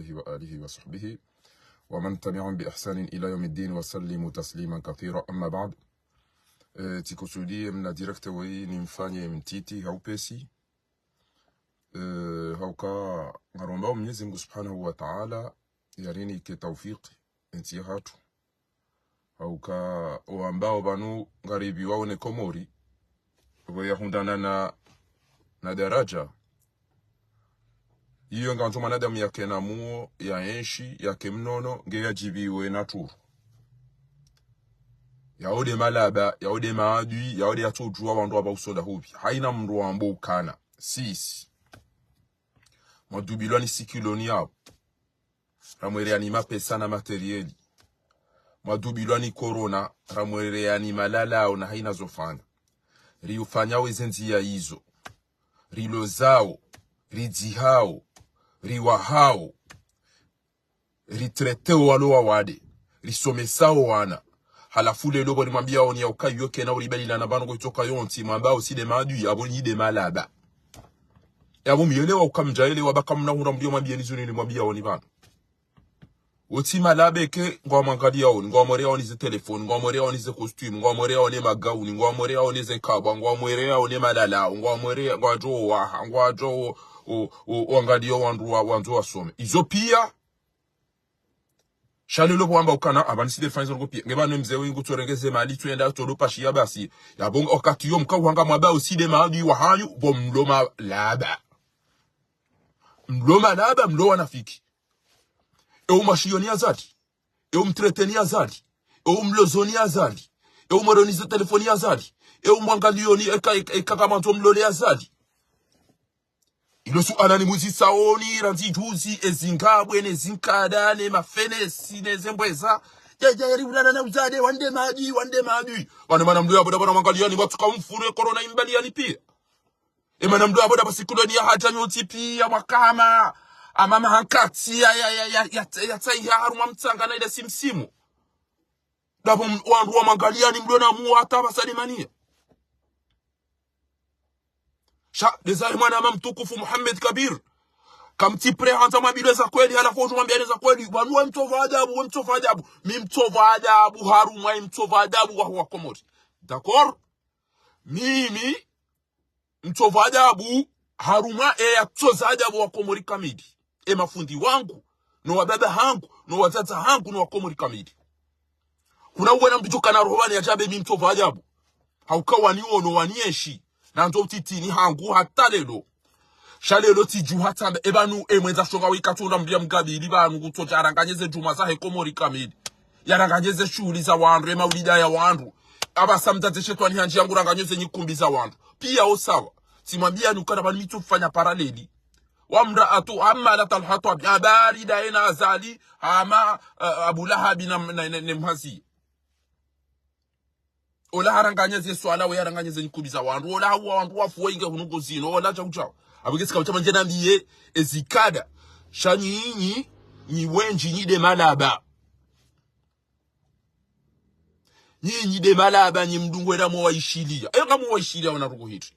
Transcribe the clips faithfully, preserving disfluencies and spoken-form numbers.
عليه وآله وصحبه ومن تبعهم بإحسان إلى يوم الدين وسلموا تسليما كثيرا. أما بعد. Eh, tsikusudiye mna direct weyi nimfanye mtiti ha upesi. Eh, hauka ngaromba Mwenyezi Mungu Subhanahu wa Ta'ala yarinike taufiki entsi yahatru. Hauka owambao pvanu ngaripviwao ne Komori, pvo yahundrana na, na daraja. Iyo ngandzo mwanadamu yake na muo, yaenshi, yake mnono, nge yadjipviwe na turu. Yao nde malaba, yao nde maadui, yao nde yatsodjuwa wandru wapvauso nda hupvi. Haina mndru wambo ukana. Sisi. Mwadubilwa ni sikiloni yao. Ramwereyani mapesa na materieli. Mwadubilwa ni corona, ramwereyani malalao na haina zofanya. Riufanyao eze ndziya izo. Rilozao, ridzihao, riwahao, ritreteo walo wawade, risomesao wana. Halafu lelo pvo rimwambiao ni yauka iyo kena uribadilana pvanu kwetsoka yontsi, mwambao si nde maadui, apvo nyi nde malaba. Yapvo muyelewa uka mdjayelewa baka mna hundra mlio mwambiyeni zinu nimwambiao ni pvanu. Wotsi malaba eke, ngwamwangaliyaoni, ngwamwereyaoni ze telefoni, ngwamwereyaoni ze costume, ngwamwereyaoni magauni, ngwamwereyaoni ze nkabwa, ngwamwereyaoni malalao, ngwamwereya, ngwadjo waha, ngwadjo o, o, o, wangaliyo wandru wa, wandzo wasome. Izo piya, sha lelo pvo wamba ukana, apvani si nde fanya izo ndrongoo piya. Nge pvanu mze wengu tsorengeze mali tswenda, tsolo pashiya basi. Yapvo wakati yo mkao hanga mwambao si nde maadui wahanyu, pvo mlo malaba. Mlo malaba, mlo wanafiki. Ewu mwashiyoni Azali. Ewu mtreteni Azali. Ewu mlozoni Azali. Ewu mweroni ze telefoni Azali. Ewu mwangaliyoni eka, eka, eka kamandzo mlole Azali. Ilo suala nimuzisaoni, randzi juzi, ezingabwe, nezinkada, ne mafenesi, ne zembweza. Djadja yari ulala na uzade, wande maadui, wande maadui. Wane mana mlo yapvo nda pvanu mwangaliyani, mwatsuka mfuru ye corona imbaliyani piya. Emana mlo yapvo nda pvo sikiloni ya hadja nyontsi piya mwakama. Amama hankatsi ya, ya, ya, ya, ya, ya tsaiha harumwa mtsanga na ile simsimu. Ndapvo m-, wandru wamwangaliyani mlo na muo hata pvasa limaniya. Sha, ndezahe mwanama mtukufu Muhammad Kabir. Kamtsi prêt handza mwambilwe za kweli, halafu udjo mwambiyane za kweli. Pvanu we mtsovu adabu, we mtsovu adabu. Mi mtsovu adabu, harumwa ye mtsovu adabu wa, wa Komori. D'accord? Mimi, mtsovu adabu, harumwa eya tsoza adabu wa Komori kamili. E mafundi wangu, no wababa hangu, no wadzadze hangu, no wa Komori kamili. Kuna uwena mndru djo kana roho pvani yadjambe mi mtsovu adabu. Hauka waniono, wanienshi. Nandzo utitini hangu hata lelo. Sha lelo tsidjuha tsambe, e pvanu e mwendza shonga wika tsunda mndru ya mgabili pvanu kutsodja yaranganye ze djumwa zahe Komori kamili. Yaranganye ze shuhuli za wandru, e maulida ya wandru. Apvasa mdzadze shetwani handji yangu ranganye ze nyikumbi za wandru. Piya o sawa. Tsimwambiyani ukana pvanu mi tsufanya paraleli. Wa mraatu hammalat al-hatab. Habari nda yena Azali, hama, eh, Abu Lahabi na, na, na, ne mhazi. Ola haranganya ze swala, we haranganya ze nyikumbi za wandru. Ola hauwa wandru wafu wenge hunu ngozini. Ola djau djau. Apvo nge sika utsama ndje nambiye ezikada. Sha nyinyi, nyi wendji, nyi nde malaba. Nyinyi nde malaba, nyi mdungwe na mwawaishiliya. Eyo nga mwawaishiliya wana ruku hitri.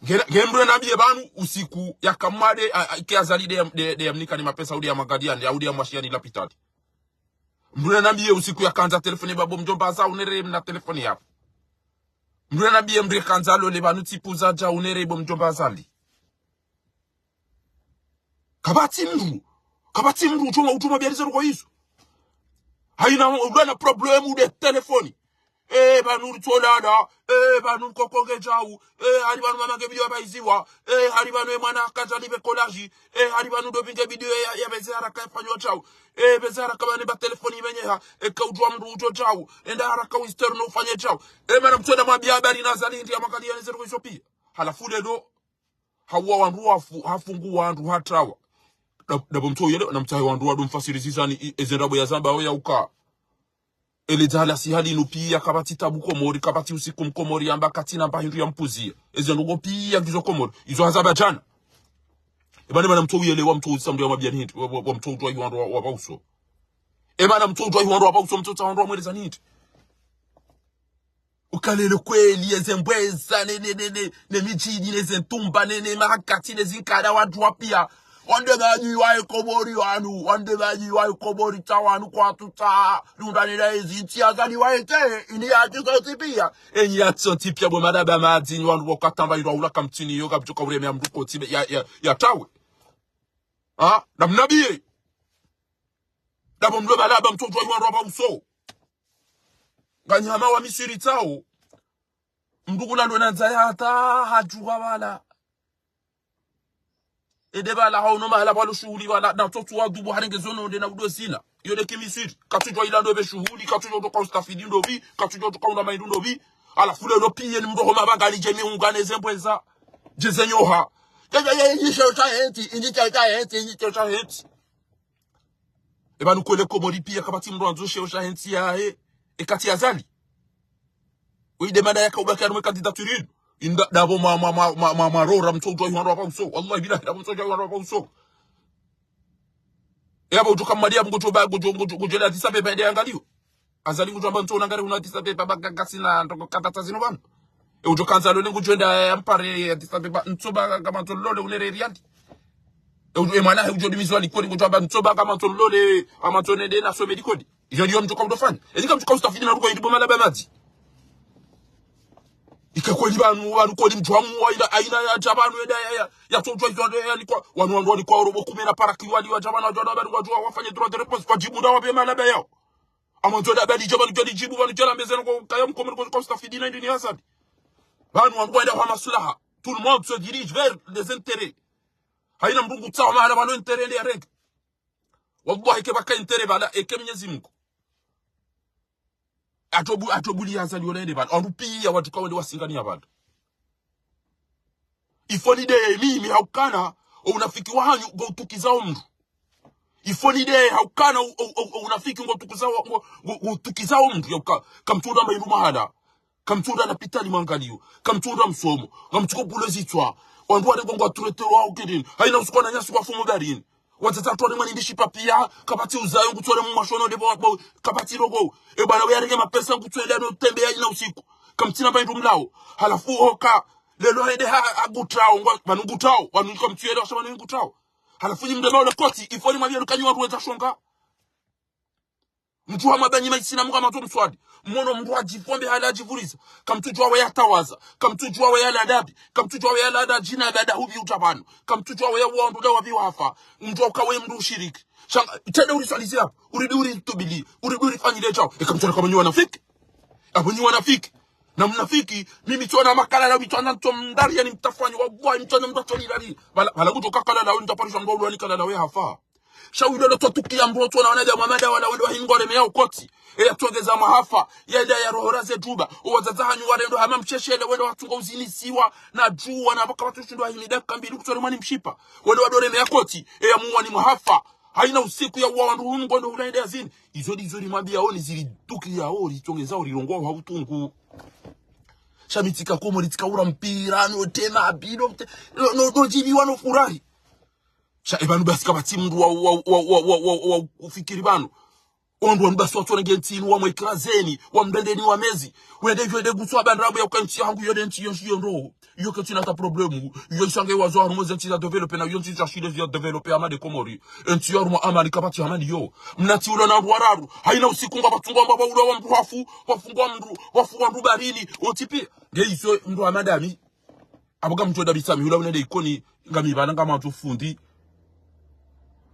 Nge, nge mndru nambiye pvanu usiku yaka mwade, a, a, ke Azali nde ya, nde, nde ya mnika ni mapesa, au nde ya mwangaliyani, au nde ya mwashiyani lapitali. Mndru nambiye usiku yakandza telefoni babo mdjomba Azali unere mna telefoni yapvo. Mndru nambiye mndru yakandza lole pvanu tsipuza dja unere bo mdjomba Azali. Kapvatsi mndru. Kapvatsi mndru utsoma, utsoma biyalize ruko izo. Haina udana problème ude telefoni. Eh, pvanu ritsolala. Eh, pvanu nkoko nge djau. Eh, hari pvanu mama nge bidiyo yapvaiziwa. Eh, hari pvanu e mwana akadja libe kolaji. Eh, hari pvanu ndo pvinge bidiyo ya, ya pveze haraka yafanyiwa djau. Eh, pveze haraka pvanu ba telefoni imenyeha. Eka udjuwa mndru udjo djau. Enda haraka u externe ufanye djau. Eh, mana mtsona mwambiya habari na Azali ndi ya mwangaliya ne ze ruko izo piya. Halafu lelo. Hauwa wandru wafu, hafungu wandru hatrawa. Nda, ndapvo mtso yele, na mtsahe wandru wadu mfasiri zizani, i, eze ndrabo ya zamba oya uka. Ele dzahala si hali inu piya, kapvatsi tabu Komori, kapvatsi usiku Mkomori yamba katsina mba hindru ya mpuziya. Eze ndrongoo piya ngizo Komori, izo hazamba djana. Eba ne mana mtso uyelewa, mtso usa mndru ya mwambiyani hindri, wa, wa, wa mtso utwa hiwandru wa, wa pvauso. Eba na mtso utwa hiwandru wa pvauso, mtso utsa wandru wa mwelezani hindri. Uka lelo kweli, eze mbweza, ne, ne, ne, ne, ne midjini, ne ze ntumba, ne, ne mahakati, ne zinkada, wandru wa piya. Wandru wanyu wa Komori wanu, wandru wanyu wa Komori tsa wanu kwatsu tsa, rundani na ezi ntsi Azali waete, ini ya tsi zontsi pia. Enyi ya tsi zontsi pia bo malaba madzi, nyi wandru waka tamba ilo ula kamtsini yo, kapvuka ureme ya mndru kotsi ya, ya, ya tawe. Ha? Na mnabie. Dabo mlo malaba mtsodjuwa iwandru wa pvauso. Nganyama wa Misiri tsao. Mndru kula ndo nandza ya hata hadjuha wala. Ede bala hao no mahala pvalo shuhuli bala, na tsotsu wa dubu harenge zono nde na udo zina. Iyo nde kimisiri. Katsudjuwa ila ndo be shuhuli, katsudjuwa utoka ustafidi ndo bi, katsudjuwa utoka unda maindu ndo bi. Halafu lelo piye ni mndru ho mabanga ali dje mi ungane ze mbweza. Dje ze nyoha. Ya, ya, ya, inyi sheo sha hentsi, inyi sheo sha hentsi, inyi sheo sha hentsi. Eba nukwele Komori piya kapvatsi mndru andzo sheo sha hentsi yahe. Eka tsi Azali. Uyi de mana yaka ubaki harumwa candidature yinu. Inda dabo mwa, mwa, mwa, mwa, mwa, mwa rora mtsodjuwa iwandru wa pvauso. Wallahi billahi dabo mtsodjuwa iwandru wa pvauso. Eba udjo kamwadi ya ngudjo ba, ngudjo, ngudjo, ngudjo le Addis Abeba ende angaliyo. Azali ngudjo amba ntso unangare hunu Addis Abeba ba ga, gasina ndrongo kapvatsa zinu pvanu. E udjo kandza lole ngudjo enda ya mpare Addis Abeba, ntso ba kama ntso lole unere riandi. E udjo, e mwana he udjo dimizwa likoli ngudjo amba ntso ba kama ntso lole, ama ntso nende na some likoli. Iyo ndiyo mdjo ka udofanya. Eni ka mdjo ka ustafidi na ruko yindi bo malaba madzi. Ike kweli pvanu, pvanu kweli mdjo wa mu, wa ina, aina ya dja pvanu, eda ya, ya, ya tsodjuwa izo, ya, ya, likwa, wanu, wanu, walikwa, orobo kume na paraki, wali, wa dja pvanu, wa dja pvanu, wa dja pvanu, wafanye droit de réponse, kwa djibu nda wape malaba yao. Ama ntso nda bali dja pvanu, dja lidjibu pvanu, dja lambezeno kwa, kaya mkomori kwa, kwa ustafidi na indini ya Azali. Pvanu, wanu, waenda kwa maslaha. Tout le monde se dirige vers les intérêts. Haina mndru ngutsaho mahala pvalo intérêt nde ya renge. Wallahi, eke pvaka intérêt pvala, eke Mwenyezi Mungu. Atsobu-, atsobuli ya Azali wala ende pvala. Wandru piya watsuka wende wasinganiya pvala. Ifo nideye mimi haukana, o unafiki wahanyu ngo utukiza o mndru. Ifo nideye haukana, o, o, o, o unafiki ngo utukiza o, ngo, ngo, ngo utukiza o mndru, yauka, kamtsunda mayindu mahala. Kamtsunda lapitali mwangaliyo. Kamtsunda msomo. Ngamtsuko bulo zitswa. Wandru wale ngo ngwa tuletero wa ukirini. Haina usiku wananyasi kwa fumu darini. Wadzadze watru wale mwani mbishi papiya, kapvatsi uzayo ngutsole mu mashono de bo, bo, kapvatsi rogo. E bwana we yarenge mapesa ngutswele ano tembe ya ina usiku. Kamtsina mba indru mlao. Halafu hoka, lelo hende ha, ha ngutrao, ngwa, pvanu ngutrao, wanu kamtsuyele washa pvanu ngutrao. Halafu nyi mdema ule koti, ifo ni mwambie lukanyi wandru wendza shonga. Mdjuwa mabanyi maisina munga matso mswadi. Mwono mndru adjifombe hali adjivuriza. Kamtsudjuwa we yatawaza. Kamtsudjuwa we yala adabi. Kamtsudjuwa we yala ada djina ya bada hubi uta pvanu. Kamtsudjuwa we ya uwa wandru da wabi wafa. Mdjuwa uka we mndru ushiriki. Shanga, tsende uriswalize yapvo. Uridi uritubili. Uridi urifanyile djao. Eka mtsona kama nyi wanafiki. Apvo nyi wanafiki. Na mnafiki, mimi tsona makalala, mitsona ntso mndari, yani mtafanyi, wallahi, mitsona mndru atsoni lali. Pvala, pvala ngutso kakalala, ntsaparisha mndru ulwani kalala we hafa. Sha wilo lo tsotukiya mndru tsona wanadamu wa mada wala wendo wahingore meya ukoti. Eya tsongeza mahafa, ya nda ya rohora ze djuba. Owadzadze hanyu warendo hama msheshele, wendo watsunga uzinisiwa, na djuwa, na pvaka watsushindwa himi dakika mbili kutsore mwani mshipa. Wendo wadore meya koti, eya muwani mahafa. Haina usiku ya uwa wandru hunu ngondo hula ende ya zini. Izo ndizo rimwambiya oni zilitukiya o, ritsongeza o, rirongowa ha utungu. Sha mi tsika Komori, tsika ura mpira, no tema, bilo, no, no, no djibiwa, no furahi. Sha e pvanu basi kapvatsi mndru wa, wa, wa ufikiri pvanu. Ondru wanu basi watsona nge ntsi inu wamwe ikrazeni, wamdendeni wamezi. Wende, wende ngutswa bandrabu ya uka ntsi yahangu yo nde ntsi yo, yo ndo. Yo ketsina ta problème. Yo ishange wazo harumwa ze ntsi za développé na yo ntsi za shile za développé hama nde Komori. Entsi yo harumwa amani kapvatsi amani yo. Mnatsi ulo na wararu. Haina usiku ngapvatsunga mbaba ulo wa mndru hafu, wafungwa mndru, wafu wandru barini. Otipi. Nge iso mndru wa madami. Apvo kamtsoda bisami, hula unende Ikoni, ngami pvala ngamwandzo fundi.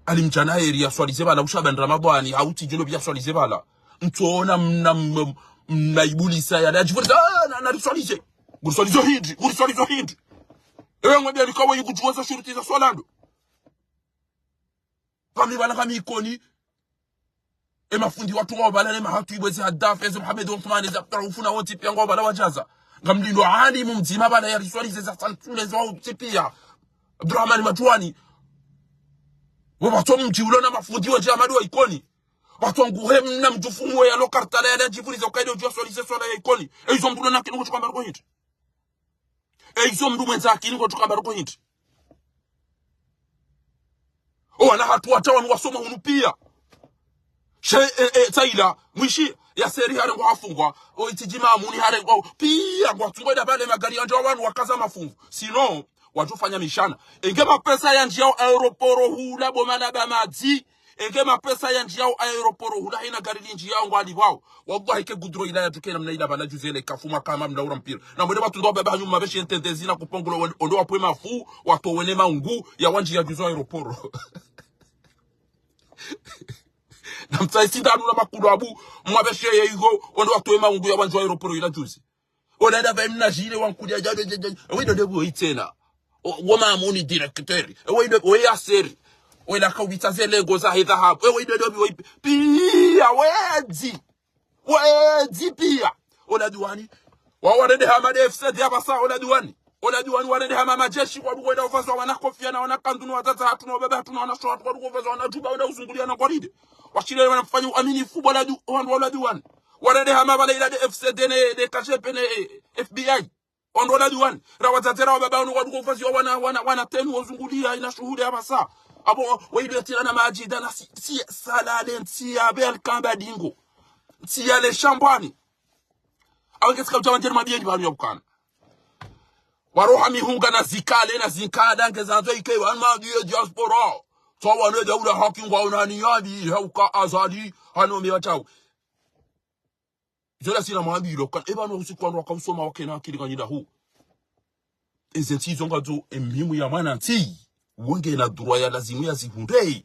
Ali mdjana heri yaswalize pvala, usha bandra mabwani, hauti djelo pvi yaswalize pvala. Mtsona mna, mna, mna ibulisa yale, adjivuriza, ah, na, na riswalize. Nguriswalizo hindri, nguriswalizo hindri. Ewe ngwambia nikawe yikudjuwa za shuruti za swala ndo. Pvami pvala ngami Ikoni. E mafundi watru ngwao pvala ne mahatu ibwe zi Haddaf, ezi Mohamed Othman, ezi Abdurrauf na wontsi piya ngwao pvala wadjaza. Ngamlindo alimu mdzima pvala yariswalize za santsule za wontsi piya. Abdurahmani Madjuwani. Wo pvatso mdji ulo na mafundi wendji Amadu wa Ikoni. Pvatso nguhe mna mdjufumu we yalo Kartala yale adjivuriza ukaide udjuwa swalize swala ya Ikoni. E izo mndru ulo na kinu kutsuka mba ruko hindri. E izo mndru mwendza akili ngo tsuka mba ruko hindri. O wana hatru wata wanu wasoma hunu piya. She, e, e, tsaila, mwishi, ya seri harengwa hafungwa. O itijima amuni harengwa, piya, ngwatsungwa ida pvale magari yandja wanu wakaza mafungu. Sinon, Wadjofanya mishana. Enge mapesa yandjiyao aéroport hula bo mana ba madzi. Enge mapesa yandjiyao aéroport hula hena gari lindjiyao ngwalipvwao. Wallahi ke gudro ila yatsuke namna ila bala juzi ele kafu makama mlaura mpira. Na mwende watsu ndo baba hanyu mabeshe entendezi na kupongolo wen-, ondo wapwe mafu, watowe ne maungu, ya wandjiya juzi aéroport. Na mtsaisi ndanu na makulu abu, mwabeshe ye igo, ondo watowe maungu ya wandjiya aéroport ila juzi. Ola da vayi mna jile wankulia djado djado. Ewe ido de bu itsena. O, wo mamuni directeur. Ewe ido, we ya seri. Ola ka witsa ze lengo za he dhahabu. Ewe ido de bu pi-, piya, wedzi. Wedzi piya. Ola duwani. Wa warende hama de F C D ya basa, ola duwani. Ola duwani warende hama majeshi, kwa duko enda ufazwa wana kofia na wana kandu na wadzadze hatru na wababa hatru na wana sho hatru, kwa duko ufazwa wana djuba, wana uzungulia na kwa ride. Washile wana mfanya uaminifu, ola du-, wandru ola duwani. Warende hama bala ila de F C D ne, de K G B ne, eh, F B I. Wandru ola duwani. Ra wadzadze ra wababa wanu waduko ufaziwa wana, wana, wana tenu wazungulia ina shuhuli ya basa. Abo, wa ido tira na majida na si, si, salale, nsi ya bel kamba dingo. Nsi ya le shambwani. Awe ngesika ucha wanjeri mabiye ni banu ya ukana. Waroha mihunga na zikale na zinkada nge zandzo ike wanu mabiye diaspora. So wanu ya ula haki ngwa unani yadi, hauka Azali, hano miwa chau. Izo la sina mwambi ilo kan, eba no usiku wanu waka usoma wakena akili kanyida hu. Eze ntsi izo ngazo emihimu ya mwana ntsi. Wenge na droit ya lazimu ya zihundre.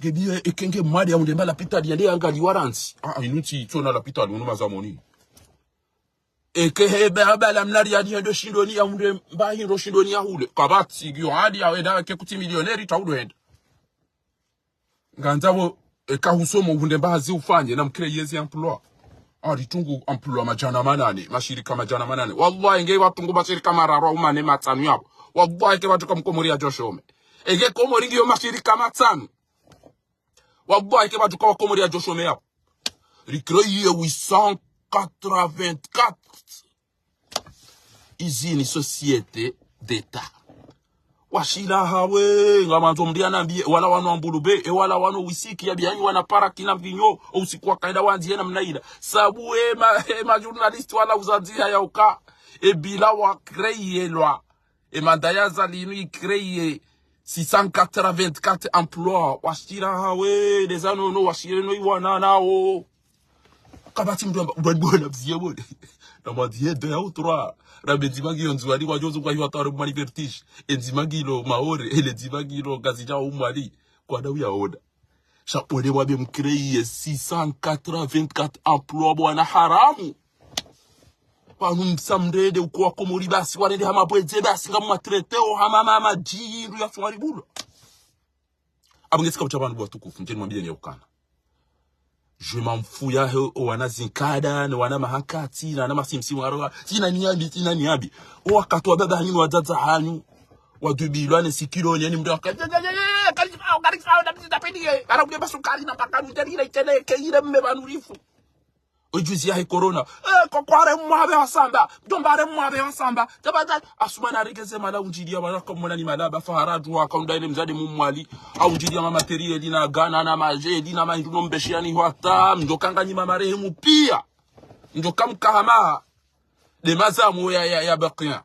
Ngebiye ekenge mwade ya unde mba lapitali yande yangali warantsi. Ah, ah, inu ntsi tsona lapitali unu mazamoni. Eke hebe abala mnari yadi hendo shindoni ya unde mba hindo shindoni ya hule. Kabatsi giyo hadi ya wenda ke kuti milioneri ta udo henda. Ngandzabo, eka husomo uhundre mba hazi ufanye, na mcréer ezi emploi. Ari tungu emploi madjana manane, mashirika madjana manane. Wallahi, nge watungu mashirika mararu au mane matsanu yabo. Wallahi, ke watuka mkomori yadjoshome. Enge Komori ngiyo mashirika matsanu. Wallahi, ke watuka wa Komori yadjoshome yabo. Ri créer huit cent quatre-vingt-quatre. Izini société d'État. Washila hawe, ngamandzo mndru yanambiye, wala wanu ambulube, e wala wanu wisiki ya biyanyi wana paraki na vinyo, o usiku wakaenda wandziye namna ila. Sabu e ma, e ma journaliste wala uzadziha ya uka, e bila wa créer lwa. E manda ya Azali inu i créer six cent quatre-vingt-quatre emplois. Washila hawe, deza nono, washile no iwana nao. Kabatsi mndru amba, ndo ndo na mziye bole. Na mwadziye deux ou trois. Na mbe ndzima ngiyo Ndzuwani kwa djozo kwa hiwa tare mwali vertige. E ndzima ngilo Maore, ele ndzima ngilo Ngazidja au Mwali. Kwa da uyaona. Sha ole wabe mcréer six cent quatre-vingt-quatre emplois bwana haramu. Pvanu msamrede uko wa Komori basi, warende hama bwedze basi, ngamwa traité o hama mama djindu ya swari bulo. Abo ngesika ucha pvanu bo watukufu, ndjeni mwambiye ni ya ukana. Je m'en fous ya he, o wana zinkada, ne wana mahankati, na wana masimsimu aroha, tsina niyambi, tsina niyambi. O wakati wa baba hanyu, wadzadze hanyu, wadubilwa ne sikilo, ne ni mndru waka, kana kule basukari na paka mndru ile itele, ke ile mme pvanu rifu. Ojuzi yahe corona. Eh, koko are mwabe wasamba. Mdjomba are mwabe wasamba. Tabata, Asumani arigeze mala unjiliya, wala kamona ni mala, ba fahara djuwa, kaunda ile mzade mumwali. Aunjiliya ma matériel, na gana, na maje, na mahindu no mbeshiani hwata. Mdjo kanga ni ma marehemu piya. Mdjo kamka hama. De mazamu ya, ya, ya bakiya.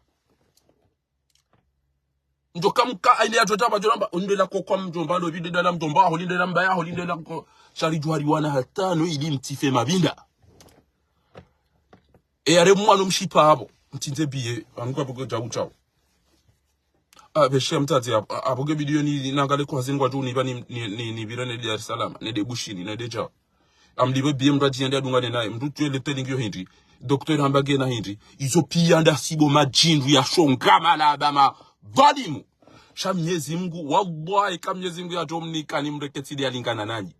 Ndjo kamka, aine ya djodja ba djoramba, undela ko kwa mdjomba, lo bide dala mdjomba, ho lindela mbaya, ho lindela ko, shari djuwari wana hata no ili mtsife mabinda. E yare mwana mshipa abo, mtsindze biye, anuka bugo djau djau. Ah, beshe mtadze abo, a-, abo ge bidiyo ni, ni nangale kwa zingwa djuu ni ba ni, ni, ni, ni bira ne Dar es Salaam, ne de Bushini, ne de djau. Amlibe biye mndru adjiyende adungane naye. Mndru tuwe leteli ngiyo hindri. Docteur hamba ngena hindri. Izo piya nda sibo madjindu ya shonga malaba ma dhalimu. Sha Mnyezi Mngu, wallahi ka Mnyezi Mngu ya djomnika ni mreketsi de alingana nanyi.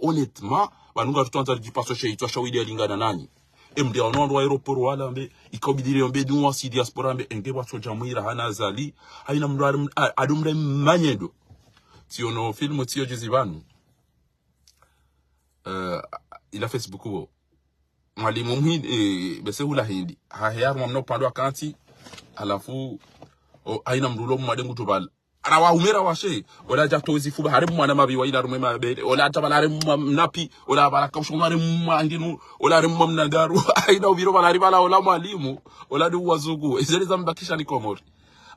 Honnêtement, pvanu nga tutwandza ridjipaso she itswa sha wide alingana nanyi. Emde wano wandru wa aéroport wala mbe, ikabidire mbe dunwa si diaspora mbe, enge watso djamwira hana Azali. Haina mndru arim-, a-, adumre manyendo. Tsiyo no film tsiyo juzi pvanu. Eh, ila Facebook bo. Mwalimu mhindi, eh, bese hula hindi. Hahe harumwa mna upande wa kantsi, halafu, o, haina mndru ulo mwade ngutubala. Ara wa umera washe, ola dja tozi fuba, harumwa na mabiwa ila harumwa mabele, ola dja bala harumwa mnapi, ola bala kausho harumwa nginu, ola harumwa mnandaru, haina ubiro bala haribala, ola mwalimu, ola du wazungu, ezele zambakisha ni Komori.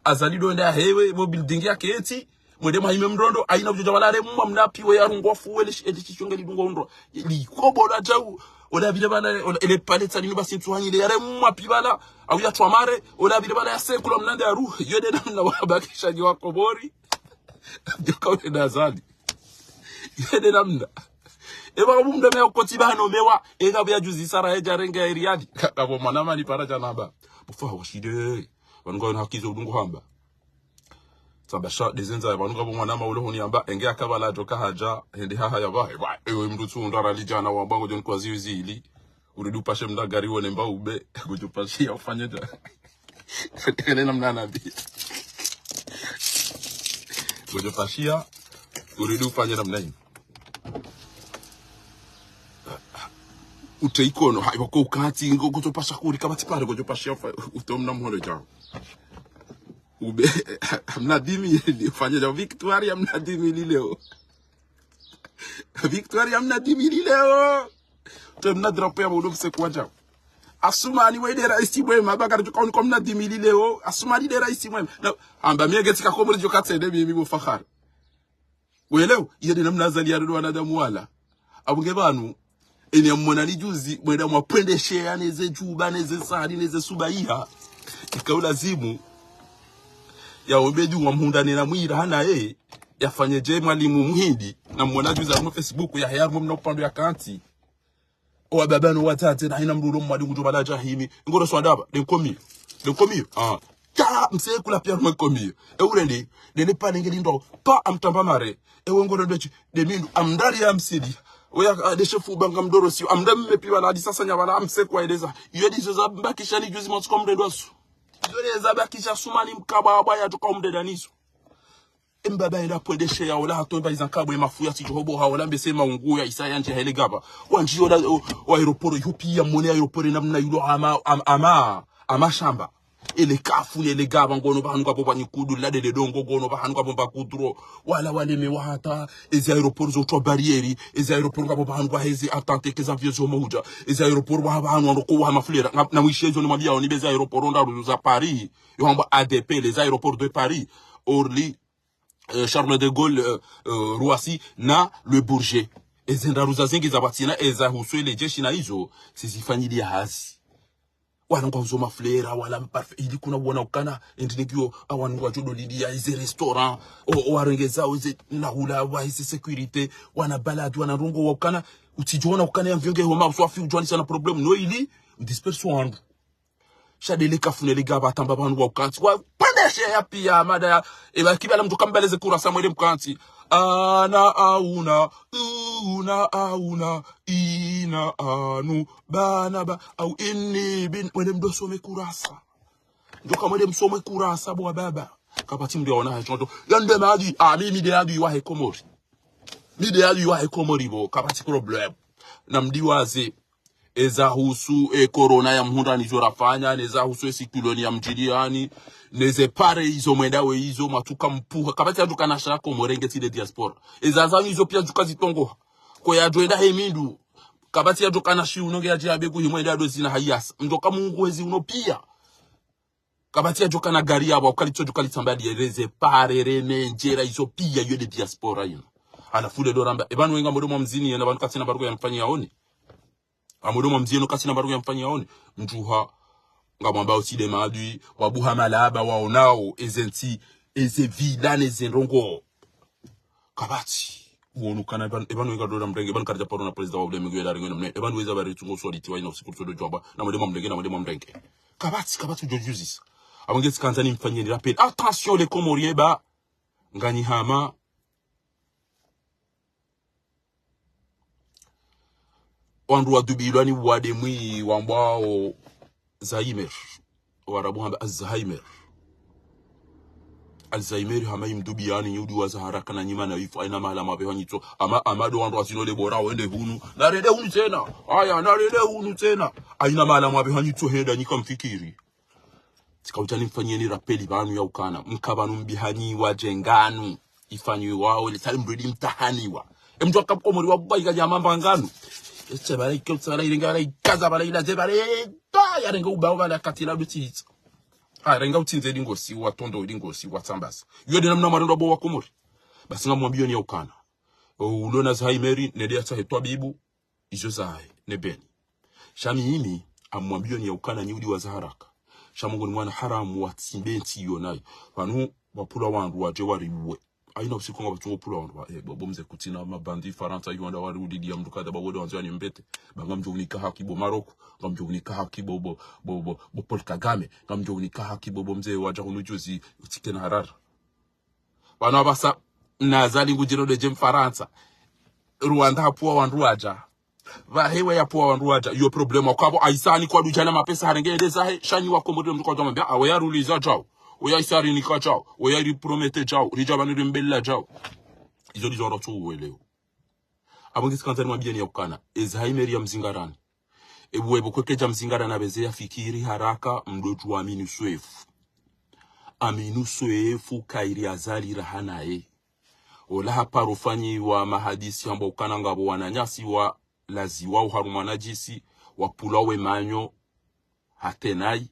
Azali ndo enda hewe, mo building yake eti, mwende mwahime mndrondro, haina udjo dja pvala haremwa mna piwe ya rungwa fuwe, le shi-, le shishonge lidungwa undro. Likobola djau, ola pvile pvala, ola, ele pale tsalinu basi ntsu hanyile, yaremwa pi pvala, au ya twamare, ola pvile pvala ya sekula mna nde aru, yo nde namna wabakisha nyi wa Komori. Nyoka ule na Azali. Yo nde namna. Eba kabu mndru meya koti pvanu mewa, eka pvya juzi sara ye djarenge ya Riyadi. Ka-, kabo mwana mani para djanamba. Bufa washide. Pvanu ngwena haki zo udungu hamba. Tsamba sha, ndezenza ya pvanu kabo mwana ma ulo huni yamba, enge akabala djoka hadja, hende haha ya pvahe, pvahe, ewe mndru tsu undra rali djana wa mbango djon kwa ziwi zili. Uridi upashe mna gari wone mba ube, kudjupashia ufanye dja. Ele namna nabi. Kudjupashia, uridi ufanye namna hini. Ute ikono, hayi wako ukati, ngo kudjupasha kuri, kapvatsi pare, kudjupashia ufa-, uto mna mhole djao. Ube, mna dix mille, ufanye djao. Victoire ya mna dix mille leo. Victoire ya mna dix mille leo. Twe mna drapeau ya maudo mseko wa djao. Asumani we nde raisi mwema, Bakari djuka unika mna dix mille leo. Asumani nde raisi mwema. Na, amba mi enge tsika Komori djo katsende mimi bo Fakhari. Weleo, iyo nde namna Azali ya ndo wanadamu wala. Abunge pvanu, eni ya mwona ni juzi, mwenda mwapwendeshe ya neze djuba, neze sahani, neze subaiha. Ika ulazimu, ya ombe djuwa mhundra nena mwira hana ye, yafanye dje mwalimu muhindi, na mwona juzi harumwa Facebook, ya heya harumwa mna upando ya kanti. Owa baba no watate, na haina mndru ulo mwadi ngudjo pvala dja himi. Ngoro swadaba, nde nkomiyo. Nde nkomiyo. Ah. Ka, mse kula pia harumwa nkomiyo. E urende, nde ne pale ngeli ndo, pa amtamba mare. Ewe ngoro nde tsi, nde mindru, amndari ya msidi. Oya, ah, nde shefu banga mdoro siyo. Amnda mme pi pvala hadi sasa nya pvala, amse kwa eleza. Iyo ndizo zabakisha ni juzi masuku mndru ndo asu. Iyo ndizo zabakisha Asumani mkaba abaya djuka umndre danizo. Embaba enda pwendeshe ya ola hato emba iza nkabwe mafuya si djohobo ha ola mbese maungu ya isa ya ndji ha ele gaba. Wandji ola o, o aéroport yo pia mwone aéroport namna yulo ama, ama, ama, ama shamba. Ele kafu ne ele gaba ngono pvahanu kapvo pvanyikudu, la dede dongo ngono pvahanu kapvo mba kudro. Wala wale mewa hata, ezi aéroport zo twa barrière, ezi aéroport kapvo pvahanu kwa hezi attentat ke za avion zo mouja, ezi aéroport wa pvahanu wandoko wa mafulera, na, na mwishe zo ni mwambia oni be ezi aéroport ndraru za Paris, yo hamba A D P, les aéroports de Paris, Orly, euh, Charles de Gaulle, euh, euh, Roissy, na Le Bourget. Eze ndraru za zingi za pvatsina, eza husu ele jeshi na izo, sizifanyiliya hazi. Wala ngwa huzo mafulera, wala maparfum, ili kuna wona ukana, endi negiyo, awanu ngwa djodo lili ya eze restaurant, o, o warengeza, o eze nahula, wa eze sécurité, wana baladi, wana ndrongo wa ukana, utsidjo wona ukana ya mvyonge homa, uswafi udjwani sana problème, no ili, mdisperse wandru. Sha ndele kafu ne le gaba tamba pvanu wa ukantsi. Wa pvendeshe ya pia mada ya. Eba kibala mdru kambeleze kurasa mwele mkantsi. Ana, auna, una, auna, ina, anu, bana, ba, au, ini, bin, mwele mdru some kurasa. Ndjoka mwele msome kurasa bo wa baba. Kapvatsi mdru yaona ha shonto. Yande maadui, ah, mi, mi nde adui wahe Komori. Mi nde adui wahe Komori bo, kapvatsi problème. Na mdiwaze. Eza husu, e corona ya mhundrani zo rafanya, neza husu e cyclone ya mdjiliani, neze pare izo mwenda we izo, matuka mpuha, kapvatsi yadjo kana sha Komori nge tsi nde diaspora. Eza zanyu izo pia djuka zitongoha. Ko yadjo enda he mindru, kapvatsi yadjo kana shi uno nge yadje yabe kuhi mwenda ndo zina hayasa. Mdjoka Mungu hezi uno pia. Kapvatsi yadjo kana gari yapvo, ukalitso djo kalitsamba liyereze, pare, reme, ndjera, izo pia, yo nde diaspora yinu. Halafu le ndo ramba, epvanu wenga mdru mwa mdzini, yena pvanu katsina mbaruko ya mfanyi yaone. Amdru mwa mdzini, katsina mbaruko ya mfanyi yaone. Mdjuha, ngamwamba utsi nde maadui, wabuha malaba, waonao, eze ntsi, eze villa, neze ndrongo. Kapvatsi. Wonu kana epvanu, epvanu wenga ndo ramrenge, epvanu karidja paro na président wa ulemengu yela renge namne, epvanu weza bari tsungo swaliti wa ina usiku tsodo djwamba, na mwende mwamrenge, na mwende mwamrenge. Kapvatsi, kapvatsi udjo djuzisa. Apvo nge tsikandza nimfanyeni rappel. Attention les Comoriens ba, nganyi hama. Wandru wadubilwa ni wade mwi wambwao Alzheimer. Warabu hamba Alzheimer. Alzheimer hama imdubiani nyi udiwaza haraka na nyima na ifu, haina mahala mwapveha nyitso. Ama, ama ndo wandru wazino le bora wende hunu. Narende hunu tsena. Aya, narende hunu tsena. Haina mahala mwapveha nyitso henda nyi kamfikiri. Tsika udja nimfanyeni rappel pvanu ya ukana. Mka pvanu mbihanyiwa djenganu. Ifanyiwao, ile tsali mrudi mtahaniwa. E mdru aka Mkomori wa buba ika nyama mbanganu. Etse pvala ike utsa pvala irenga pvala ikaza pvala ilaze pvala ita yarenge ubao pvala katila dutsitsa. Arenga utsindze lingosi, watondo lingosi, watsambaza. Iyo nde namna mwarendo bo wa Komori. Basi ngamwambiyoni ya ukana. O, ulo na Alzheimer, nende yatsahe twabibu, izo zahe, ne beni. Sha mimi, ngamwambiyoni ya ukana nyi udi wa za haraka. Sha Mungu ni mwana haramu watsimbe ntsi iyo nayo. Pvanu, wapvula wandru wadje wariuwe. Haina usiku ngapvatsungo pvula wandru wa, eh, bo, bo mze kutsina mabandi Farantsa, iyo wanda wari udidiya mndru kadha ba wode wandzo yani mbete. Ba ngamdjo unika haki bo Maroko, ngamdjo unika haki bo, bo, bo, bo, bo Paul Kagame, ngamdjo unika haki bo, bo mze wadja hunu juzi, utsike na harara. Pvanu apvasa, na Azali ngudjiro de dje Mfarantsa. Rwanda hapvua wandru wadja. Pvahewe yapvua wandru wadja. Iyo problème. Kwapvo Aisani kwadudjana mapesa harenge ende zahe. Sha nyi wa Komori mndru kwadja mwambia. Awe ya ruliza djao. Oya Aisa rinika djao. Oya ripromete djao. Ridja pvanu rimbela djao. Izo ndizo wandru watsu uwelewa. Apvo ngisikandza nimwambiyeni ya ukana. Alzheimer ya mzingarani. Ebu ebo kweke dja mzingara na beze ya fikiri haraka mdodju wa Aminu Swefu. Aminu Swefu kairi Azali raha naye. Ola haparo fanyiwa mahadisi hamba ukana ngapvo wananyasi walaziwao harumwa najisi, wapvulwa we manyo, hatenai,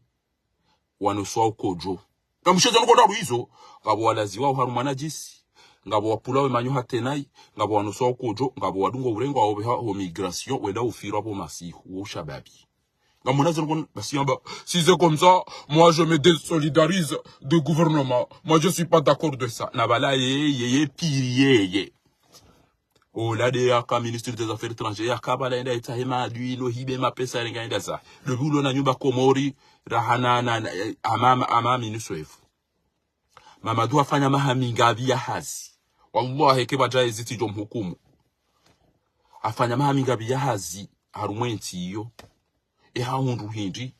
wanoswa ukodjo. Ngamshezo nuko ndaru izo, ngapvo walaziwao harumwa najisi, ngapvo wapvulwa we manyo hatenai, ngapvo wanoswa ukodjo, ngapvo wadungwa urengwa waopveha ho migration, wenda ufirwa pvo masihu, wo ushababi. Ngamwona zinu kon-, basi yamba, si c'est comme ça, moi je me désolidarise du gouvernement. Moi je suis pas d'accord de ça. Na pvala yeye, yeye piri yeye. Ola de yaka ministre des affaires étrangères, yaka pvala yenda yitsahe maadui, ilo hibe mapesa yarenga yenda za. Lobi ulo na nyumba Komori, raha na, na, na, eh, ama, ama, ama Aminu Swefu. Mamadu hafanya maha mingapvi ya hazi. Wallahi, ke pvadja eziti djo mhukumu. Hafanya maha mingapvi ya hazi, harumwa entsi iyo. E hahundru hindri.